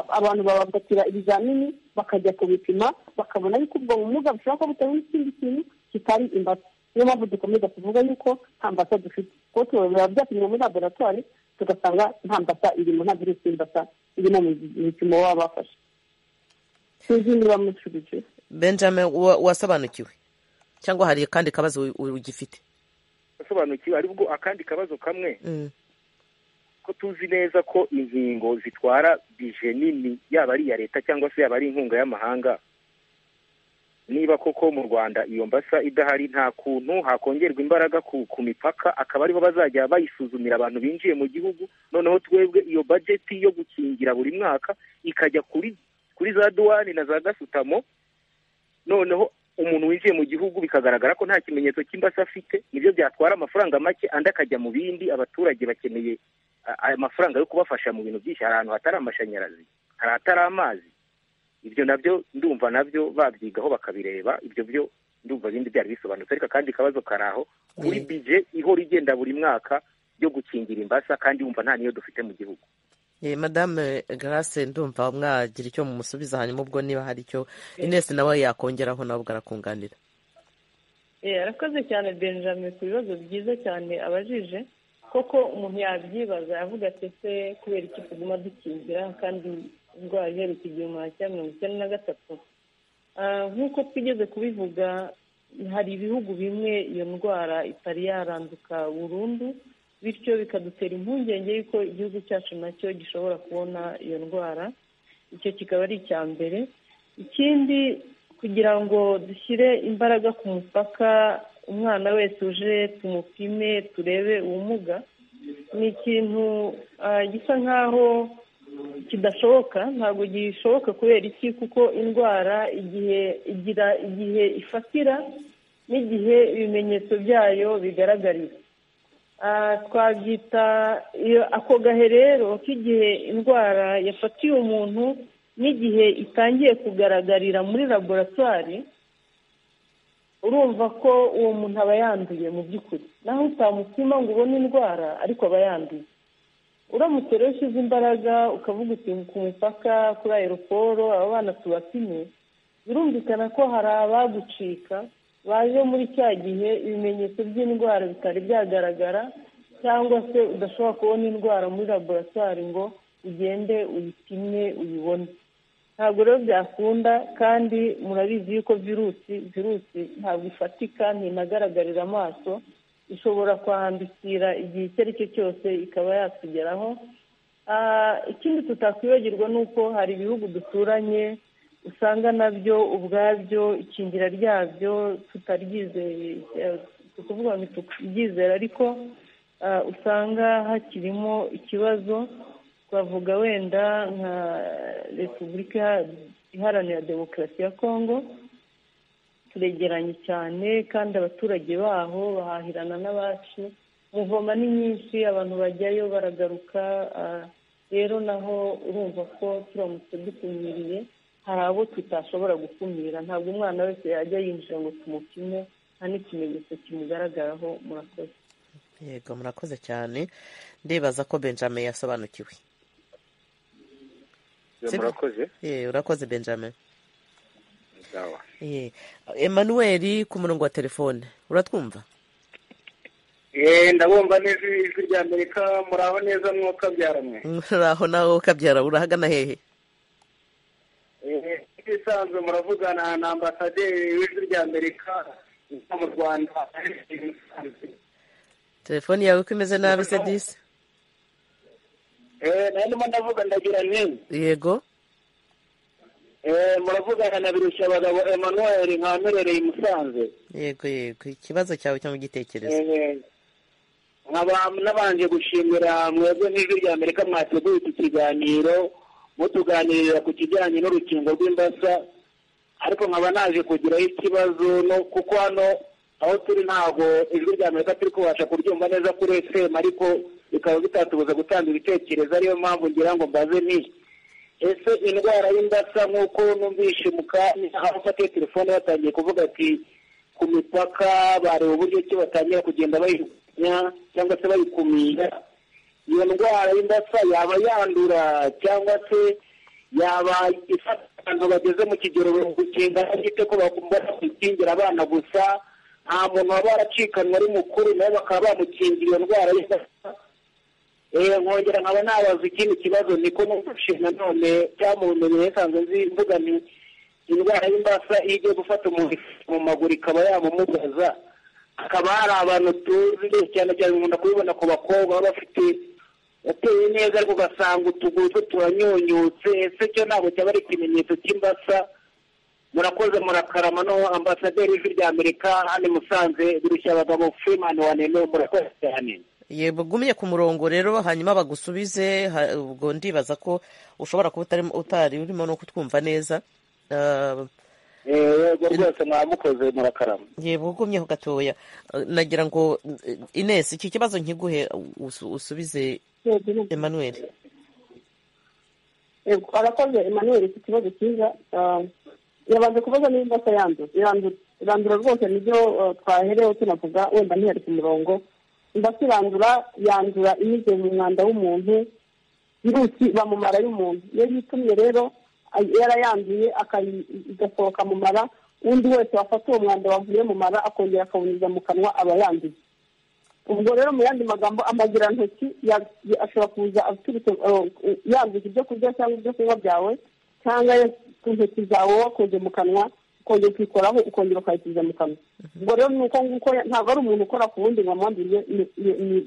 [SPEAKER 7] abantu babafatira ibizamini bakajya kubipima bakabona yuko ubwo bumuga bushobora kuba butewe n'ikindi kintu kitari imbasa. Niyo mpamvu dukomeza kuvuga yuko nta mbasa dufite, kuko biba byapimwe muri laboratwari tugasanga nta mbasa irimo, nta virusi y'imbasa irimo mu bipimo baba bafashe.
[SPEAKER 1] Benjamin, wasobanukiwe cyangwa hari akandi kabazo ugifite?
[SPEAKER 11] Wasobanukiwe, aribwo akandi kabazo kamwe ko tuzi neza ko inkingo zitwara bije nini, yaba ari iya leta cyangwa se yaba ari inkunga y'amahanga. Niba koko mu Rwanda iyo mbasa idahari, nta kuntu hakongerwa imbaraga ku mipaka, akaba ariho bazajya bayisuzumira abantu binjiye mu gihugu, noneho twebwe iyo bajeti yo gukingira buri mwaka ikajya kuri za duwani na za gasutamo, noneho umuntu winjiye mu gihugu bikagaragara ko nta kimenyetso cy'imbasa afite, nibyo byatwara amafaranga make, andi akajya mu bindi. Abaturage bakeneye aya mafaranga yo kubafasha mu bintu byinshi. Hari ahantu hatari amashanyarazi, hari ahatari amazi, ibyo nabyo ndumva nabyo babyigaho bakabireba. Ibyo byo ndumva bindi byari bisobanutse, ariko akandi kabazo kari aho kuri bije ihora igenda buri mwaka yo gukingira imbasa, kandi wumva nta niyo dufite mu gihugu.
[SPEAKER 1] Madame Grace, ndumva mwagira icyo mumusubiza, hanyuma ubwo niba hari icyo Ines nawe yakongeraho nawe ubwo arakunganira.
[SPEAKER 6] Arakoze cyane Benjamin ku bibazo byiza cyane abajije. Koko umuntu yabyibaza yavuga ati ese kubera iki tuguma dukingira kandi indwara iheruka 1993? Nk'uko twigeze kubivuga, hari ibihugu bimwe iyo ndwara itari yaranduka burundu, bityo bikadutera impungenge y'uko igihugu cyacu nacyo gishobora kubona iyo ndwara. Icyo kikaba ari icya mbere. Ikindi, kugira ngo dushyire imbaraga ku mupaka, umwana wese uje tumupime turebe ubumuga, ni ikintu gisa nk'aho kidashoboka. Ntabwo gishoboka kubera iki? Kuko indwara igihe igira igihe ifatira n'igihe ibimenyetso byayo bigaragarira. Twabyita ako gahe rero k'igihe indwara yafatiye umuntu n'igihe itangiye kugaragarira muri laboratwari, urumva ko uwo muntu aba yanduye mu by'ukuri. Naho utamupima ngo ubone indwara, ariko aba yanduye. Uramutse rero ushyize imbaraga ukavuga uti ku mupaka, kuri aeroporo, aba bana tubapime, birumvikana ko hari abagucika baje muri cya gihe ibimenyetso by'indwara bitari byagaragara, cyangwa se udashobora kubona indwara muri laboratwari ngo ugende uyipime uyibone. Ntabwo rero byakunda, kandi murabizi yuko virusi ntabwo ifatika, ntinagaragarira amaso, ishobora kwandukira igihe icyo ari cyo cyose ikaba yatugeraho. Ikindi tutakwibagirwa ni uko hari ibihugu duturanye usanga nabyo ubwabyo ikingira ryabyo tutaryizeye, tukuvuga ngo turyizera, ariko usanga hakirimo ikibazo. Twavuga wenda nka Repubulika Iharanira Demokarasi ya Kongo, turegeranye cyane kandi abaturage baho bahahirana n'abacu, muvoma ni nyinshi, abantu bajyayo baragaruka. Rero naho urumva ko turamutse dukumiriye hari abo tutashobora gukumira. Ntabwo umwana wese yajya yinjira ngo tumupime, nta n'ikimenyetso kimugaragaraho. Murakoze.
[SPEAKER 1] Yego, murakoze cyane. Ndibaza ko Benjamin yasobanukiwe.
[SPEAKER 11] Murakoze.
[SPEAKER 1] Urakoze Benjamin. Emmanuel ku murongo wa telefone, uratwumva?
[SPEAKER 12] Ndabumva neza ijwi rya Amerika. Muraho neza mwuka byaramwe?
[SPEAKER 1] Muraho nawe ukabyara. Urahagana hehe?
[SPEAKER 12] Isanzwe muravugana na ambasaderi w'ijwi rya Amerika mu Rwanda.
[SPEAKER 1] Telefoni yawe ko imeze nabi se disi?
[SPEAKER 12] Ndimo ndavuga ndagira nti
[SPEAKER 1] yego.
[SPEAKER 12] Muravugana na Birushyabagabo Emmanuel, nkamerereye i Musanze.
[SPEAKER 1] Yego yego, ikibazo cyawe cyangwa igitekerezo?
[SPEAKER 12] Nkaba nabanje gushimira mwebwe nk'Ijwi rya Amerika mwateguye iki kiganiro, mutuganirira ku kijyanye n'urukingo rw'imbasa. Ariko nkaba naje kugiraho ikibazo no kuko hano aho turi ntabwo Ijwi rya Amerika turi kubasha kuryumva neza kuri FM, ariko bikaba bitatubuza gutanga ibitekerezo. Ariyo mpamvu ngira ngo mbaze nti: ese indwara y'imbasa, nk'uko numvishe mu kanya aho ufatiye telefone batangiye kuvuga ati ku mipaka bareba uburyo ki batangira kugenda bayirwanya cyangwa se bayikumira, iyo ndwara y'imbasa yaba yandura cyangwa se yaba ifata abantu bageze mu kigero kingana gite, ko bagomba gukingira abana gusa, nta muntu waba waracikanwe ari mukuru nawe bakaba bamukingira iyo ndwara y'imbasa? Nkongera nkaba nabaza ikindi kibazo, niko numvise nanone cyangwa mu bumenyi nsanzwe nzi, mvuga nti indwara y'imbasa iyo igiye gufata umuntu mu maguru ikaba yamumugaza, hakaba hari abantu tuzi cyane cyane nkunda kubibona ku bakobwa baba bafite yateye neza ariko ugasanga utuguru twe turanyunyutse, ese cyo ntabwo cyaba ari ikimenyetso cy'imbasa? Murakoze, murakarama. No ambasaderi w'Ijwi rya Amerika hano i Musanze, Birushyabagabo Freeman wanene, murakoze cyane.
[SPEAKER 1] Yego, gumye ku murongo rero hanyuma bagusubize. Ubwo ndibaza ko ushobora kuba utari urimo no kutwumva neza.
[SPEAKER 12] Yego rwose, mwamukoze, murakarama.
[SPEAKER 1] Yego, ugumyeho gatoya. Nagira ngo Ines, iki kibazo nkiguhe usubize Emmanuel.
[SPEAKER 7] Yego, arakoze Emmanuel ku kibazo cyiza. Yabanje kubaza niba imbasa yandura. Irandura rwose, nibyo twaherewe tunavuga, wenda ntiyari ku murongo. Imbasa irandura, yandura inyuze mu mwanda w'umuntu, virusi iba mu mara y'umuntu. Iyo yitumye rero yarayanduye igasohoka mu mara, undi wese wafata uwo mwanda wavuye mu mara akongera akawunyuza mu kanwa aba yanduye. Ubwo rero mu yandi magambo, amagirantoki ashobora kuza aturutse yanduza ibyo kurya cyangwa ibyo kunywa byawe, cyangwa ku ntoki zawe wakoze mu kanwa, ukongera ukikoraho, ukongera ukayisubiza mu kanwa. Ubwo rero ni uko nguko, ntabwo ari umuntu ukora ku wundi ngo amwanduriye,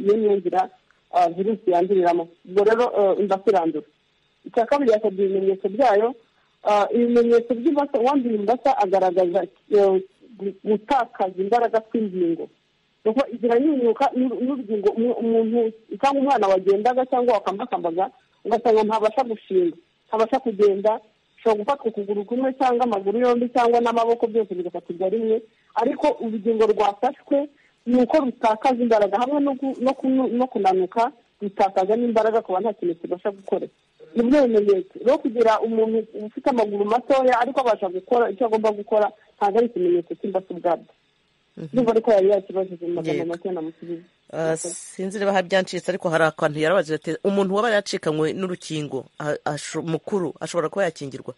[SPEAKER 7] iyo niyo nzira virusi yanduriramo. Ubwo rero imbasa irandura. Icya kabiri, yasabye ibimenyetso byayo. Ibimenyetso by'imbasa, uwanduye imbasa agaragaza gutakaza imbaraga kw'ingingo, kuko ziranyunyuka n'urugingo umuntu cyangwa umwana wagendaga cyangwa wakambakambaga, ugasanga ntabasha gushinga, ntabasha kugenda. Ushobora gufatwa ukuguru kumwe cyangwa amaguru yombi cyangwa n'amaboko, byose bigafatirwa rimwe. Ariko urugingo rwafashwe ni uko rutakaza imbaraga, hamwe no kunanuka, rutakaza n'imbaraga kuba nta kintu kibasha gukora. Nibyo bimenyetso. Rero kugira umuntu ufite amaguru matoya ariko abasha gukora icyo agomba gukora, ntabwo ari ikimenyetso cy'imbasa ubwabyo. Ndumva ariko yari yakibajije mu magambo make namusubiza.
[SPEAKER 1] Sinzi niba byancitse, ariko hari akantu yarabajije ati umuntu waba yacikanywe n'urukingo mukuru ashobora kuba yakingirwa?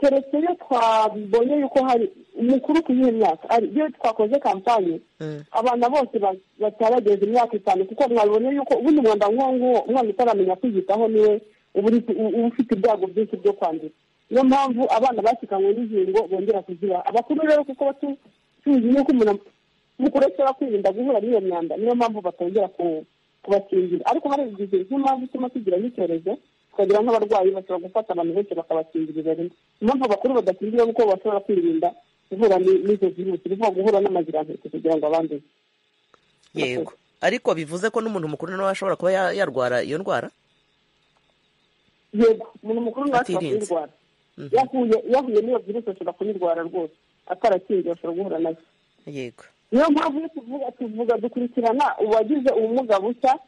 [SPEAKER 7] Keretse iyo twabonye yuko hari umukuru ku yihe myaka, iyo twakoze kampanye abana bose batarageza imyaka 5, kuko mwabonye yuko ubundi umwanda nk'uwo nguwo umwana utaramenya kwiyitaho niwe uba ufite ibyago byinshi byo kwandura. Niyo mpamvu abana bacikanywe n'inkingo bongera kuzibaha. Abakuru rero kuko tuzi yuko umuntu mukuru ashobora kwirinda guhura n'iyo myanda, niyo mpamvu batongera kubakingira. Ariko hari igihe nk'impamvu ituma tugira nk'icyorezo, tukagira nk'abarwayi bashobora gufata abantu benshi bakabakingiriza rimwe. Impamvu abakuru badakingira kuko bashobora kwirinda guhura n'izo virusi, ni guhura n'amazirantoki kugira ngo abanduze.
[SPEAKER 1] Yego, ariko bivuze ko n'umuntu mukuru nawe ashobora kuba yarwara iyo ndwara?
[SPEAKER 7] Yego, umuntu mukuru nawe ashobora kuyirwara. Yahuye n'iyo virusi ashobora kuyirwara rwose, atarakingiwe ashobora guhura nayo.
[SPEAKER 1] Yego,
[SPEAKER 7] niyo mpamvu iyo tuvuga dukurikirana uwagize ubumuga bushya,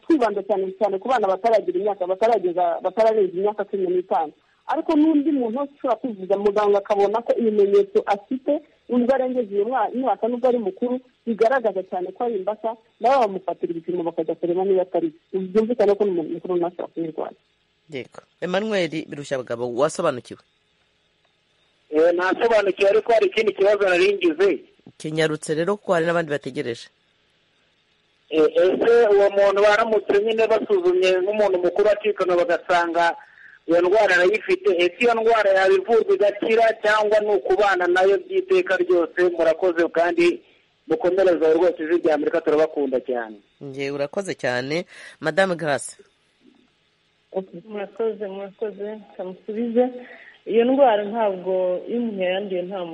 [SPEAKER 7] twibanda cyane cyane ku bana bataragira imyaka, batararenza imyaka 15. Ariko n'undi muntu wese ushobora kwivuza, muganga akabona ko ibimenyetso afite nubwo arengeje iyo mwaka, nubwo ari mukuru, bigaragaza cyane ko ari imbasa, nabo bamufatira ibipimo bakajya kureba niba atari byo. Byumvikane ko n'umuntu mukuru nawe ashobora kuyirwara.
[SPEAKER 1] Yego, Emmanuel Birushyabagabo, wasobanukiwe?
[SPEAKER 12] Ntasobanukiwe, ariko hari ikindi kibazo nari ngize.
[SPEAKER 1] Kinyarutse rero kuko hari n'abandi bategereje.
[SPEAKER 12] Ese uwo muntu baramutse nyine basuzumye nk'umuntu mukuru acikana bagasanga iyo ndwara arayifite, ese iyo ndwara yaba ivurwa igakira cyangwa ni ukubana nayo by'iteka ryose? Murakoze kandi mukomereze rwose, Ijwi rya Amerika turabakunda cyane.
[SPEAKER 1] Ngewe urakoze cyane, Madame Grace.
[SPEAKER 6] Murakoze, kamusubize. Iyo ndwara ntabwo iyo umuntu yayanduye nta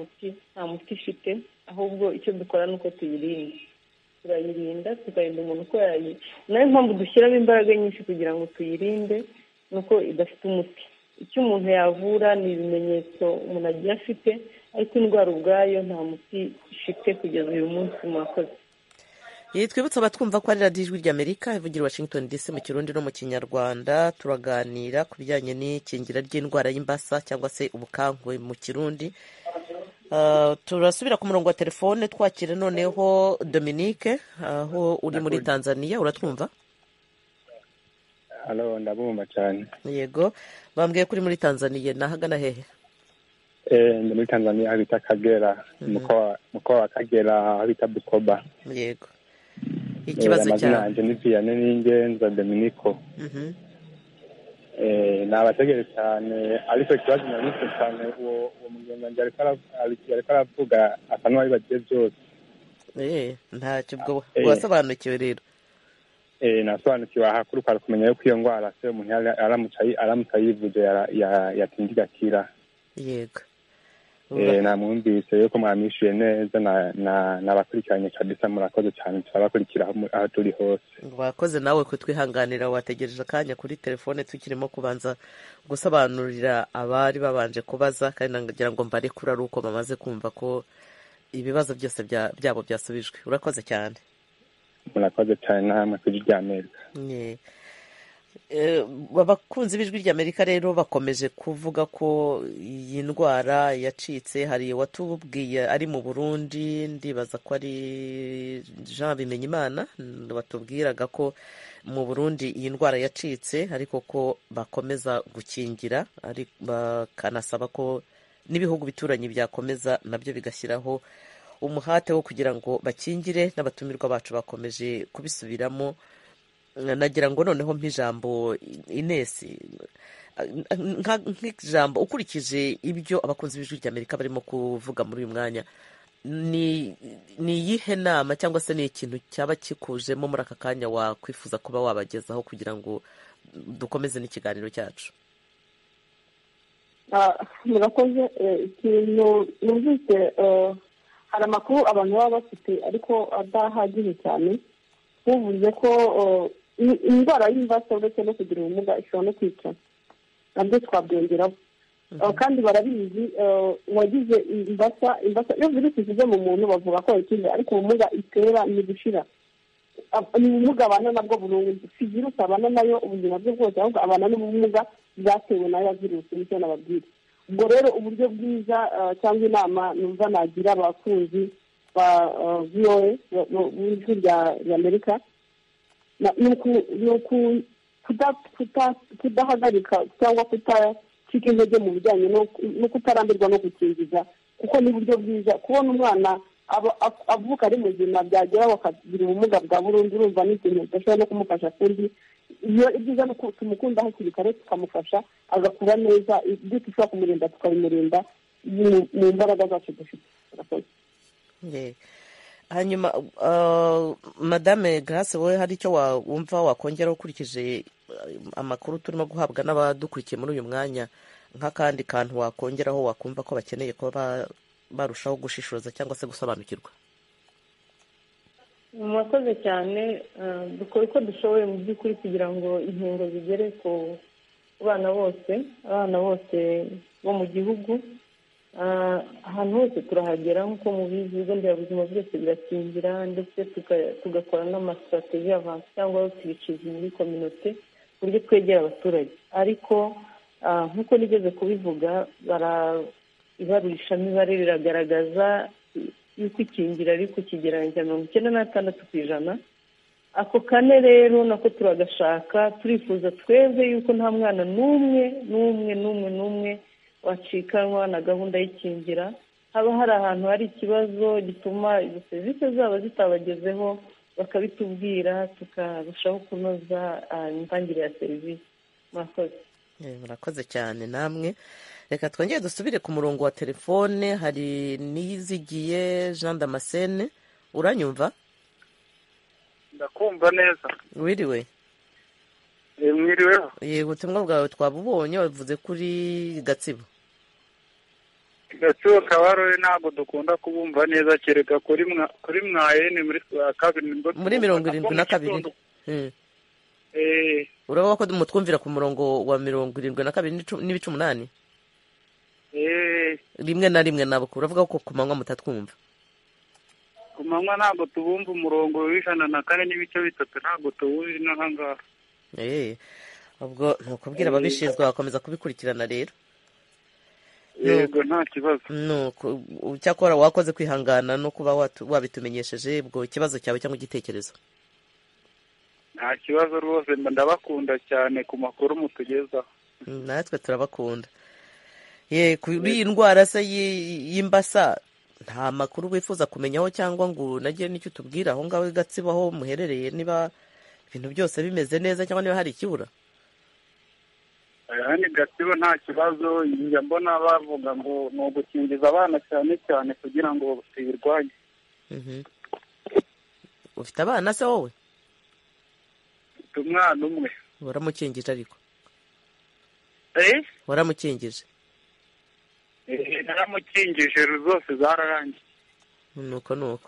[SPEAKER 6] muti ifite, ahubwo icyo dukora ni uko tuyirinda. Turayirinda, tukarinda umuntu uko yayirinda. Nayo mpamvu dushyiramo imbaraga nyinshi kugira ngo tuyirinde, ni uko idafite umuti. Icyo umuntu yavura ni ibimenyetso umuntu agiye afite, ariko indwara ubwayo nta muti ifite kugeza uyu munsi. Murakoze.
[SPEAKER 1] Twibutse abatwumva ko ari radiyo Ijwi ry'Amerika ivugira Washington DC mu Kirundi no mu Kinyarwanda. Turaganira ku bijyanye n'ikingira ry'indwara y'imbasa cyangwa se ubukankwe mu Kirundi. Turasubira ku murongo wa telefone twakira noneho Dominique, aho uri muri Tanzania. Uratwumva?
[SPEAKER 13] Halo, ndabumva cyane.
[SPEAKER 1] Yego, bambwiye ko uri muri Tanzania. Nahagana hehe?
[SPEAKER 13] Ndi muri Tanzania aho bita Kagera, mkoa wa Kagera aho bita Bukoba.
[SPEAKER 1] Yego. Ikibazo cyawe?
[SPEAKER 13] Amazina ni Vianney Ningenza Dominico. Nabategere cyane, ariko ikibazo nabise cyane uwo mugenzi wanjye ariko aravuga asa n'uwabibagiye byose.
[SPEAKER 1] Ntacyo, ubwo wasobanukiwe rero.
[SPEAKER 13] Nasobanukiwe ahakuru kwari kumenya yuko iyo ndwara se umuntu aramutse ayivuje yatinda igakira.
[SPEAKER 1] Yego.
[SPEAKER 13] Namwumvise yuko mwamwishuye neza, nabakurikiranye kabisa. Murakoze cyane, turabakurikira aho turi hose.
[SPEAKER 1] Wakoze nawe kutwihanganira, wategereje akanya kuri telefone tukirimo kubanza gusobanurira abari babanje kubaza, kandi nagira ngo mbarekure ari uko bamaze kumva ko ibibazo byose byabo byasubijwe. Urakoze cyane.
[SPEAKER 13] Murakoze cyane namwe ku Ijwi ry'Amerika.
[SPEAKER 1] Abakunzi b'Ijwi ry'Amerika rero bakomeje kuvuga ko iyi ndwara yacitse. Hari uwatubwiye ari mu Burundi, ndibaza ko ari Jean Bimenyimana, batubwiraga ko mu Burundi iyi ndwara yacitse, ariko ko bakomeza gukingira, bakanasaba ko n'ibihugu bituranyi byakomeza nabyo bigashyiraho umuhate wo kugira ngo bakingire. N'abatumirwa bacu bakomeje kubisubiramo. Nagira ngo noneho nk'ijambo Ines, nk'ijambo ukurikije ibyo abakunzi b'Ijwi ry'Amerika barimo kuvuga muri uyu mwanya, ni iyihe nama cyangwa se ni ikintu cyaba kikujemo muri aka kanya wakwifuza kuba wabagezaho kugira ngo dukomeze n'ikiganiro cyacu?
[SPEAKER 7] Murakoze. Ikintu numvise, hari amakuru abantu baba bafite ariko adahagije cyane. Buvuze ko indwara y'imbasa uretse no kugira ubumuga ishobora no kwica, nabyo twabyongeraho. Kandi barabizi, uwagize imbasa iyo virusi ivuze mu muntu bavuga ko yakize, ariko ubumuga itera ni gushira. Ni ubumuga abana nabwo burundu, si virusi abana nayo ubuzima bwe bwose, ahubwo abana n'ubumuga bwatewe nayo virusi, nicyo nababwira. Ubwo rero uburyo bwiza cyangwa inama numva nagira abakunzi ba VOA b'Ijwi ry'Amerika ni kudahagarika cyangwa kudacika intege mu bijyanye no kutarambirwa no gukingiza, kuko ni uburyo bwiza kubona umwana avuka ari muzima, byageraho akagira ubumuga bwa burundu, urumva ni ikintu udashobora no kumufasha kundi. Iyo ibyiza ni uko tumukunda hakiri kare, tukamufasha agakura neza, ibyo dushobora kumurinda tukabimurinda mu mbaraga zacu dufite.
[SPEAKER 1] Hanyuma Madame Grace, wowe hari icyo wumva wakongera ukurikije amakuru turimo guhabwa n'abadukurikiye muri uyu mwanya, nk'akandi kantu wakongeraho wakumva ko bakeneye kuba barushaho gushishoza cyangwa se gusobanukirwa?
[SPEAKER 6] Murakoze cyane. Dukora uko dushoboye mu by'ukuri kugira ngo inkingo zigere ku bana bose, abana bose bo mu gihugu. Ahantu hose turahagera nk'uko mubizi, ibigo nderabuzima byose birakingira, ndetse tugakora n'amasitrategi avanse cyangwa outreaches muri kominote ku buryo twegera abaturage. Ariko nk'uko nigeze kubivuga, ibarurishamibare riragaragaza yuko ikingira ari ku kigereranyo cya 96%. Ako kane rero nako turagashaka, turifuza twebwe yuko nta mwana n'umwe n'umwe n'umwe n'umwe wacikanwa na gahunda y'ikingira. Haba hari ahantu hari ikibazo gituma izo serivisi zaba zitabagezeho, bakabitubwira, tukarushaho kunoza imitangire ya serivisi. Murakoze.
[SPEAKER 1] Murakoze cyane namwe. Reka twongere dusubire ku murongo wa telefone. Hari Niyizigiye Jean Damascene, uranyumva?
[SPEAKER 2] Ndakumva neza.
[SPEAKER 1] Wiriwe?
[SPEAKER 2] Mwiriweho.
[SPEAKER 1] Yego, ubutumwa bwawe twabubonye, wavuze kuri Gatsibo.
[SPEAKER 2] Gatsibo Kabarore ntabwo dukunda kubumva neza, kereka kuri mwayene muri kabiri,
[SPEAKER 1] muri 72. Urabona ko mutwumvira ku murongo wa 72.8 rimwe na rimwe. Ntabwo uravuga ko ku manywa mutatwumva?
[SPEAKER 2] Ku manywa ntabwo tubumva, umurongo w'104.3 ntabwo tuwuzi n'aha ngaha.
[SPEAKER 1] Ubwo ni ukubwira ababishinzwe bakomeza kubikurikirana rero.
[SPEAKER 2] Yego, nta kibazo.
[SPEAKER 1] Cyakora wakoze kwihangana no kuba wabitumenyesheje. Ubwo ikibazo cyawe cyangwa igitekerezo?
[SPEAKER 2] Nta kibazo rwose, ndabakunda cyane ku makuru mutugezaho.
[SPEAKER 1] Natwe turabakunda. Kuri iyi ndwara se y'imbasa nta makuru wifuza kumenyaho, cyangwa ngo unagire n'icyo utubwira aho ngaho i Gatsibo aho muherereye, niba ibintu byose bimeze neza cyangwa niba hari ikibura?
[SPEAKER 2] Hano i Gatsibo nta kibazo, njya mbona bavuga ngo ni ugukingiza abana cyane cyane kugira ngo tuyirwanye.
[SPEAKER 1] Ufite abana se wowe?
[SPEAKER 2] Mfite umwana umwe.
[SPEAKER 1] Waramukingije ariko? Waramukingije?
[SPEAKER 2] Naramukingije, zose zararangiye.
[SPEAKER 1] Nuko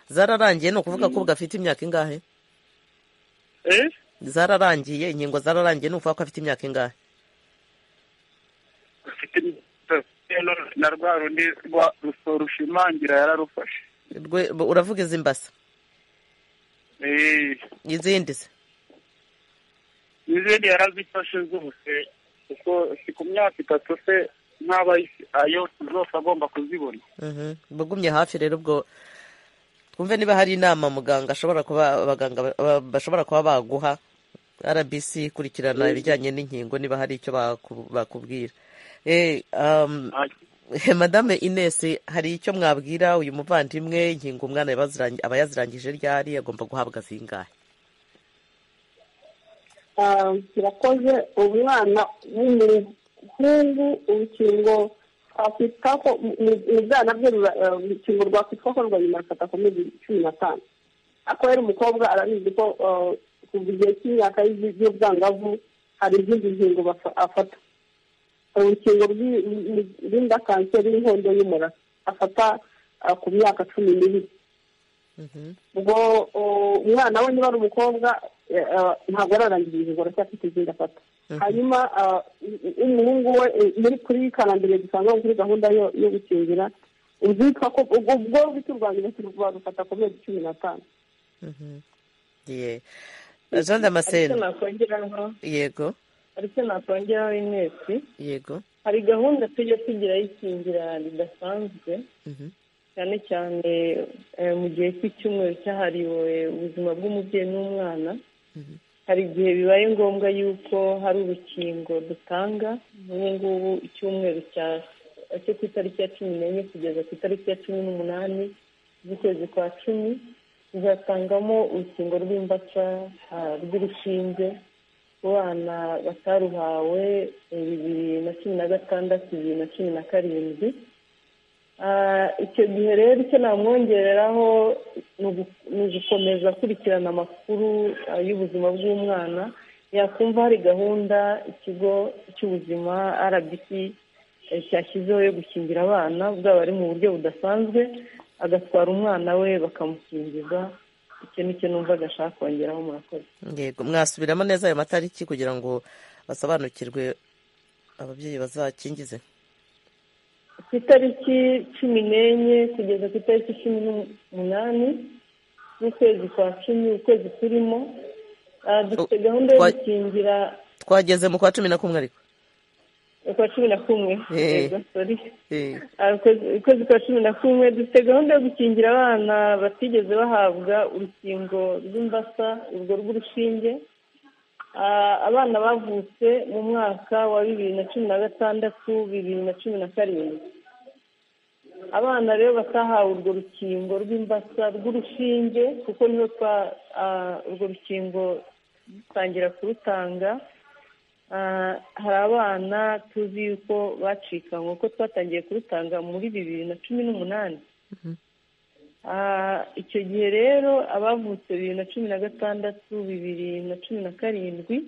[SPEAKER 1] zararangiye, ni ukuvuga ko afite imyaka ingahe? Zararangiye, inkingo zararangiye, ni ukuvuga ko afite imyaka ingahe?
[SPEAKER 2] Afite na rwa rundi rushimangira yararufashe.
[SPEAKER 1] Uravuga izi mbasa? Izindi se?
[SPEAKER 2] Izindi yarazifashe zose, kuko si ku myaka 3 se nk'aba ayo zose agomba kuzibona.
[SPEAKER 1] Bagumye hafi rero, ubwo twumve niba hari inama muganga ashobora kuba, abaganga bashobora kuba baguha, RBC ikurikirana ibijyanye n'inkingo, niba hari icyo bakubwira. Madame Ines, hari icyo mwabwira uyu muvandimwe? Inkingo umwana aba yazirangije ryari, agomba guhabwa zingahe?
[SPEAKER 7] Kirakoze. Umwana w'umuhungu urukingo twakwita ko mu bwana bwe urukingo rwakwitwa ko rwa nyuma rufata ku mezi 15, ariko rero umukobwa arabizi ko kuva igihe cy'imyaka y'ubwangavu hari izindi nkingo afata. Urukingo rw'inda, kanseri y'inkondo y'umura afata ku myaka 12. Ubwo umwana we niba ari umukobwa ntabwo ararangiza ingingo, aracyafite izindi afata. Hanyuma umuhungu we muri kuri karambere dusanga kuri gahunda yo gukingira ubwitwa ko ubwo bw'u Rwanda rufata ku mezi 15.
[SPEAKER 1] Jean Damascene, yego,
[SPEAKER 6] ariko nakongeraho Inesi.
[SPEAKER 1] Yego.
[SPEAKER 6] Hari gahunda tujya tugira y'ikingira ridasanzwe, cyane cyane mu gihe cy'icyumweru cyahariwe ubuzima bw'umubyeyi n'umwana. Hari igihe bibaye ngombwa yuko hari urukingo dutanga. Nk'ubu ngubu icyumweru cyo ku itariki ya 14 kugeza ku itariki ya 18 z'ukwezi kwa 10 tuzatangamo urukingo rw'imbasa rw'urushinge ku bana bataruhawe 2016, 2017. Icyo gihe rero icyo namwongereraho ni ugukomeza akurikirana amakuru y'ubuzima bw'umwana, yakumva hari gahunda ikigo cy'ubuzima RBC cyashyizeho yo gukingira abana, bwaba ari mu buryo budasanzwe, agatwara umwana we bakamukingiza. Icyo ni cyo numva agashaka kongeraho. Murakoze.
[SPEAKER 1] Yego, mwasubiramo neza ayo matariki kugira ngo basobanukirwe ababyeyi bazakingize.
[SPEAKER 6] Ku itariki 14 kugeza ku itariki 18 z'ukwezi kwa 10, ukwezi turimo, dufite gahunda yo gukingira.
[SPEAKER 1] Twageze mu kwa 11 ariko.
[SPEAKER 6] Ukwa 11, ukwezi kwa 11 dufite gahunda yo gukingira abana batigeze bahabwa urukingo rw'imbasa, urwo rw'urushinge, abana bavutse mu mwaka wa 2016, 2017. Abana rero batahawe urwo rukingo rw'imbasa rw'urushinge, kuko niho urwo rukingo dutangira kurutanga, hari abana tuzi yuko bacikanywe kuko twatangiye kurutanga muri 2018. Icyo gihe rero abavutse 2016, 2017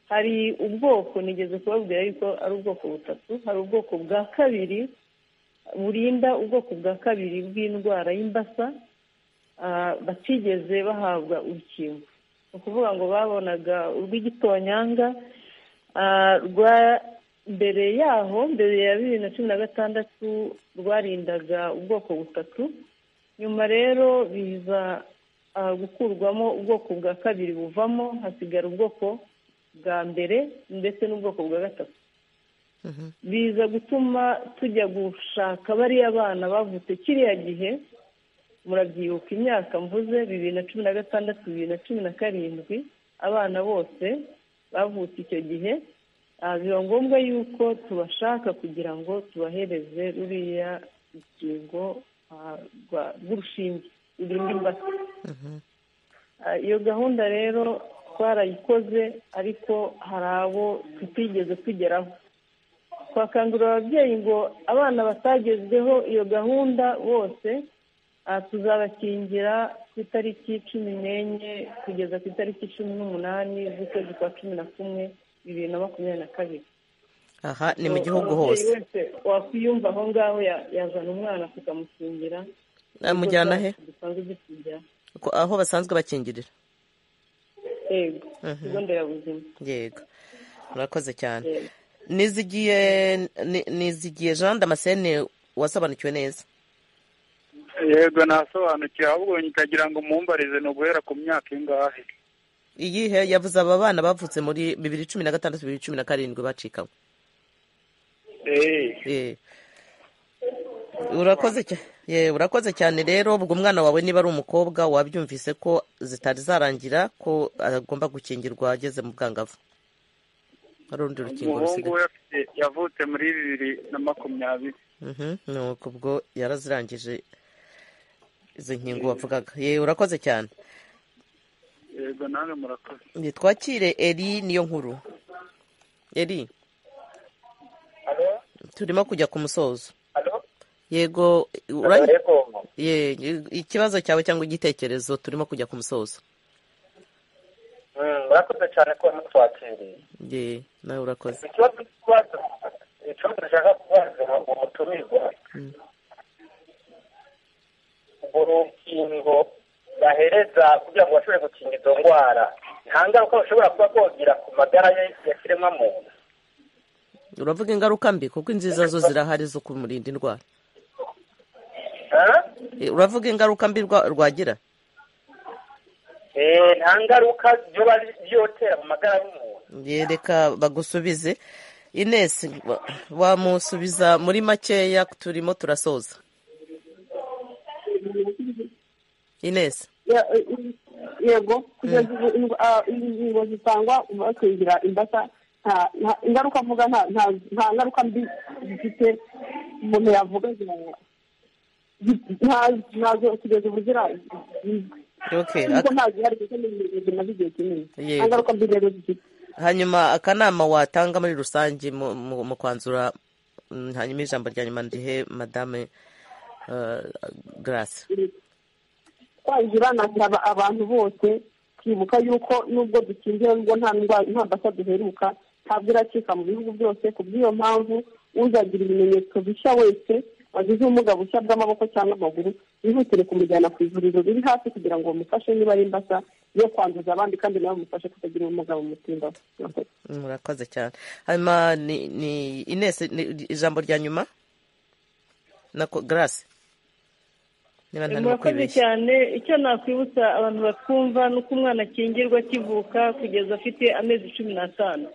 [SPEAKER 6] Hari ubwoko nigeze kubabwira yuko ari ubwoko butatu. Hari ubwoko bwa kabiri burinda ubwoko bwa kabiri bw'indwara y'imbasa batigeze bahabwa urukingo. Ni ukuvuga ngo babonaga urw'igitonyanga rwa mbere yaho, mbere ya 2016 rwarindaga ubwoko butatu. Nyuma rero biza gukurwamo ubwoko bwa kabiri buvamo, hasigara ubwoko bwa mbere ndetse n'ubwoko bwa gatatu. Biza gutuma tujya gushaka bariya bana bavutse kiriya gihe, murabyibuka imyaka mvuze 2016, 2017, abana bose bavutse icyo gihe. Biba ngombwa yuko tubashaka kugira ngo tubahereze ruriya rukingo rw'urushinge rurinda imbasa. Iyo gahunda rero twarayikoze, ariko hari abo tutigeze tugeraho. Twakangurira ababyeyi ngo abana batagezweho iyo gahunda bose tuzabakingira ku itariki 14 kugeza ku itariki 18 z'ukwezi kwa 11 2022.
[SPEAKER 1] Aha ni mu gihugu hose.
[SPEAKER 6] Wese wakwiyumva aho ngaho yazana umwana tukamukingira.
[SPEAKER 1] Amujyana he? Aho basanzwe bakingirira.
[SPEAKER 6] Yego, ikigo nderabuzima.
[SPEAKER 1] Yego, murakoze cyane. Nizigiye Jean Damascene, wasobanukiwe neza?
[SPEAKER 2] Yego, nasobanukiwe, ahubwo nkagira ngo mumbarize ni uguhera ku myaka ingahe?
[SPEAKER 1] Iyihe? Yavuze aba bana bavutse muri 2016, 2017 bacikanywe. Urakoze cyane rero. Ubwo umwana wawe niba ari umukobwa wabyumvise ko zitari zarangira, ko agomba gukingirwa ageze mu bwangavu. Hari urundi rukingo
[SPEAKER 2] rusigaye. Umuhungu we yavutse muri 2020.
[SPEAKER 1] Nuko ubwo yarazirangije izo nkingo wavugaga. Ye, urakoze cyane.
[SPEAKER 2] Yego, nawe murakoze.
[SPEAKER 1] Twakire Eri niyo nkuru. Eri, turimo kujya ku musozo. Yego, ikibazo cyawe cyangwa igitekerezo, turimo kujya ku musozo.
[SPEAKER 14] Murakoze cyane ko mutwakiriye.
[SPEAKER 1] Ye, nawe urakoze.
[SPEAKER 14] Ikibazo nshaka kubaza umutumirwa, urwo rukingo bahereza kugira ngo bashobore gukinga izo ndwara, nta ngaruka bashobora kuba bogira ku magara ya kiremwamuntu?
[SPEAKER 1] Uravuga ingaruka mbi, kuko inziza zo zirahari zo kumurinda indwara. Uravuga ingaruka mbi rwagira?
[SPEAKER 14] Nta ngaruka byotera mu magara y'umuntu.
[SPEAKER 1] Reka bagusubize. Ines, wamusubiza muri makeya, turimo turasoza. Ines.
[SPEAKER 7] Yego, kugeza ubu ingingo zitangwa bakingira imbasa, ingaruka mvuga nta ngaruka mbi zifite umuntu yavuga, ntazo kugeza ubu zizwi. Kuko nta zihari, kuko ni zimaze igihe kinini, nta ngaruka mbi rero zifite.
[SPEAKER 1] Hanyuma akanama watanga muri rusange mu kwanzura, hanyuma ijambo rya nyuma ndihe Madame Grace.
[SPEAKER 7] Kwanzura, nasaba abantu bose kwibuka yuko nubwo dukingira, nubwo nta mbasa duheruka, ntabwo iracika mu bihugu byose. Ku bw'iyo mpamvu uzagira ibimenyetso bishya wese wagize ubumuga bushya bw'amaboko cyangwa amaguru, bihutire kumujyana ku ivuriro riri hafi kugira ngo bamufashe niba ari imbasa yo kwanduza abandi, kandi nawe bamufashe kutagira ubumuga bumutindaho.
[SPEAKER 1] Murakoze cyane. Hanyuma ni Ines, ijambo rya nyuma na Grace.
[SPEAKER 6] Murakoze cyane. Icyo nakwibutsa abantu batwumva ni uko umwana akingirwa akivuka kugeza afite amezi 15.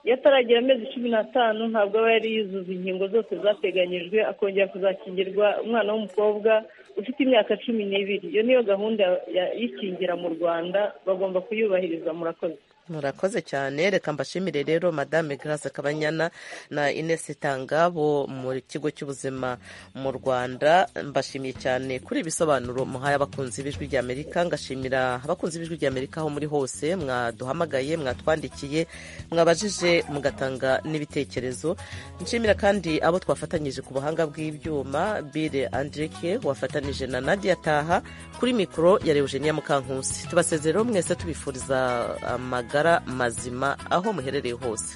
[SPEAKER 6] Iyo ataragira amezi 15 ntabwo aba yari yuzuza inkingo zose zateganyijwe, akongera kuzakingirwa umwana w'umukobwa ufite imyaka 12. Iyo niyo gahunda y'ikingira mu Rwanda, bagomba kuyubahiriza. Murakoze.
[SPEAKER 1] Murakoze cyane. Reka mbashimire rero Madame Grace Kabanyana na Ines Tangabo mu kigo cy'ubuzima mu Rwanda. Mbashimiye cyane kuri ibisobanuro muhaye abakunzi b'Ijwi ry'Amerika. Ngashimira abakunzi b'Ijwi ry'Amerika aho muri hose, mwaduhamagaye, mwatwandikiye, mwabajije, mugatanga n'ibitekerezo. Nshimira kandi abo twafatanyije ku buhanga bw'ibyuma, Bire Andrike wafatanije na Nadia Taha, kuri mikoro ya Eugenia Mukankusi. Tubasezerero mwese tubifuriza amagara amagara mazima aho muherereye hose.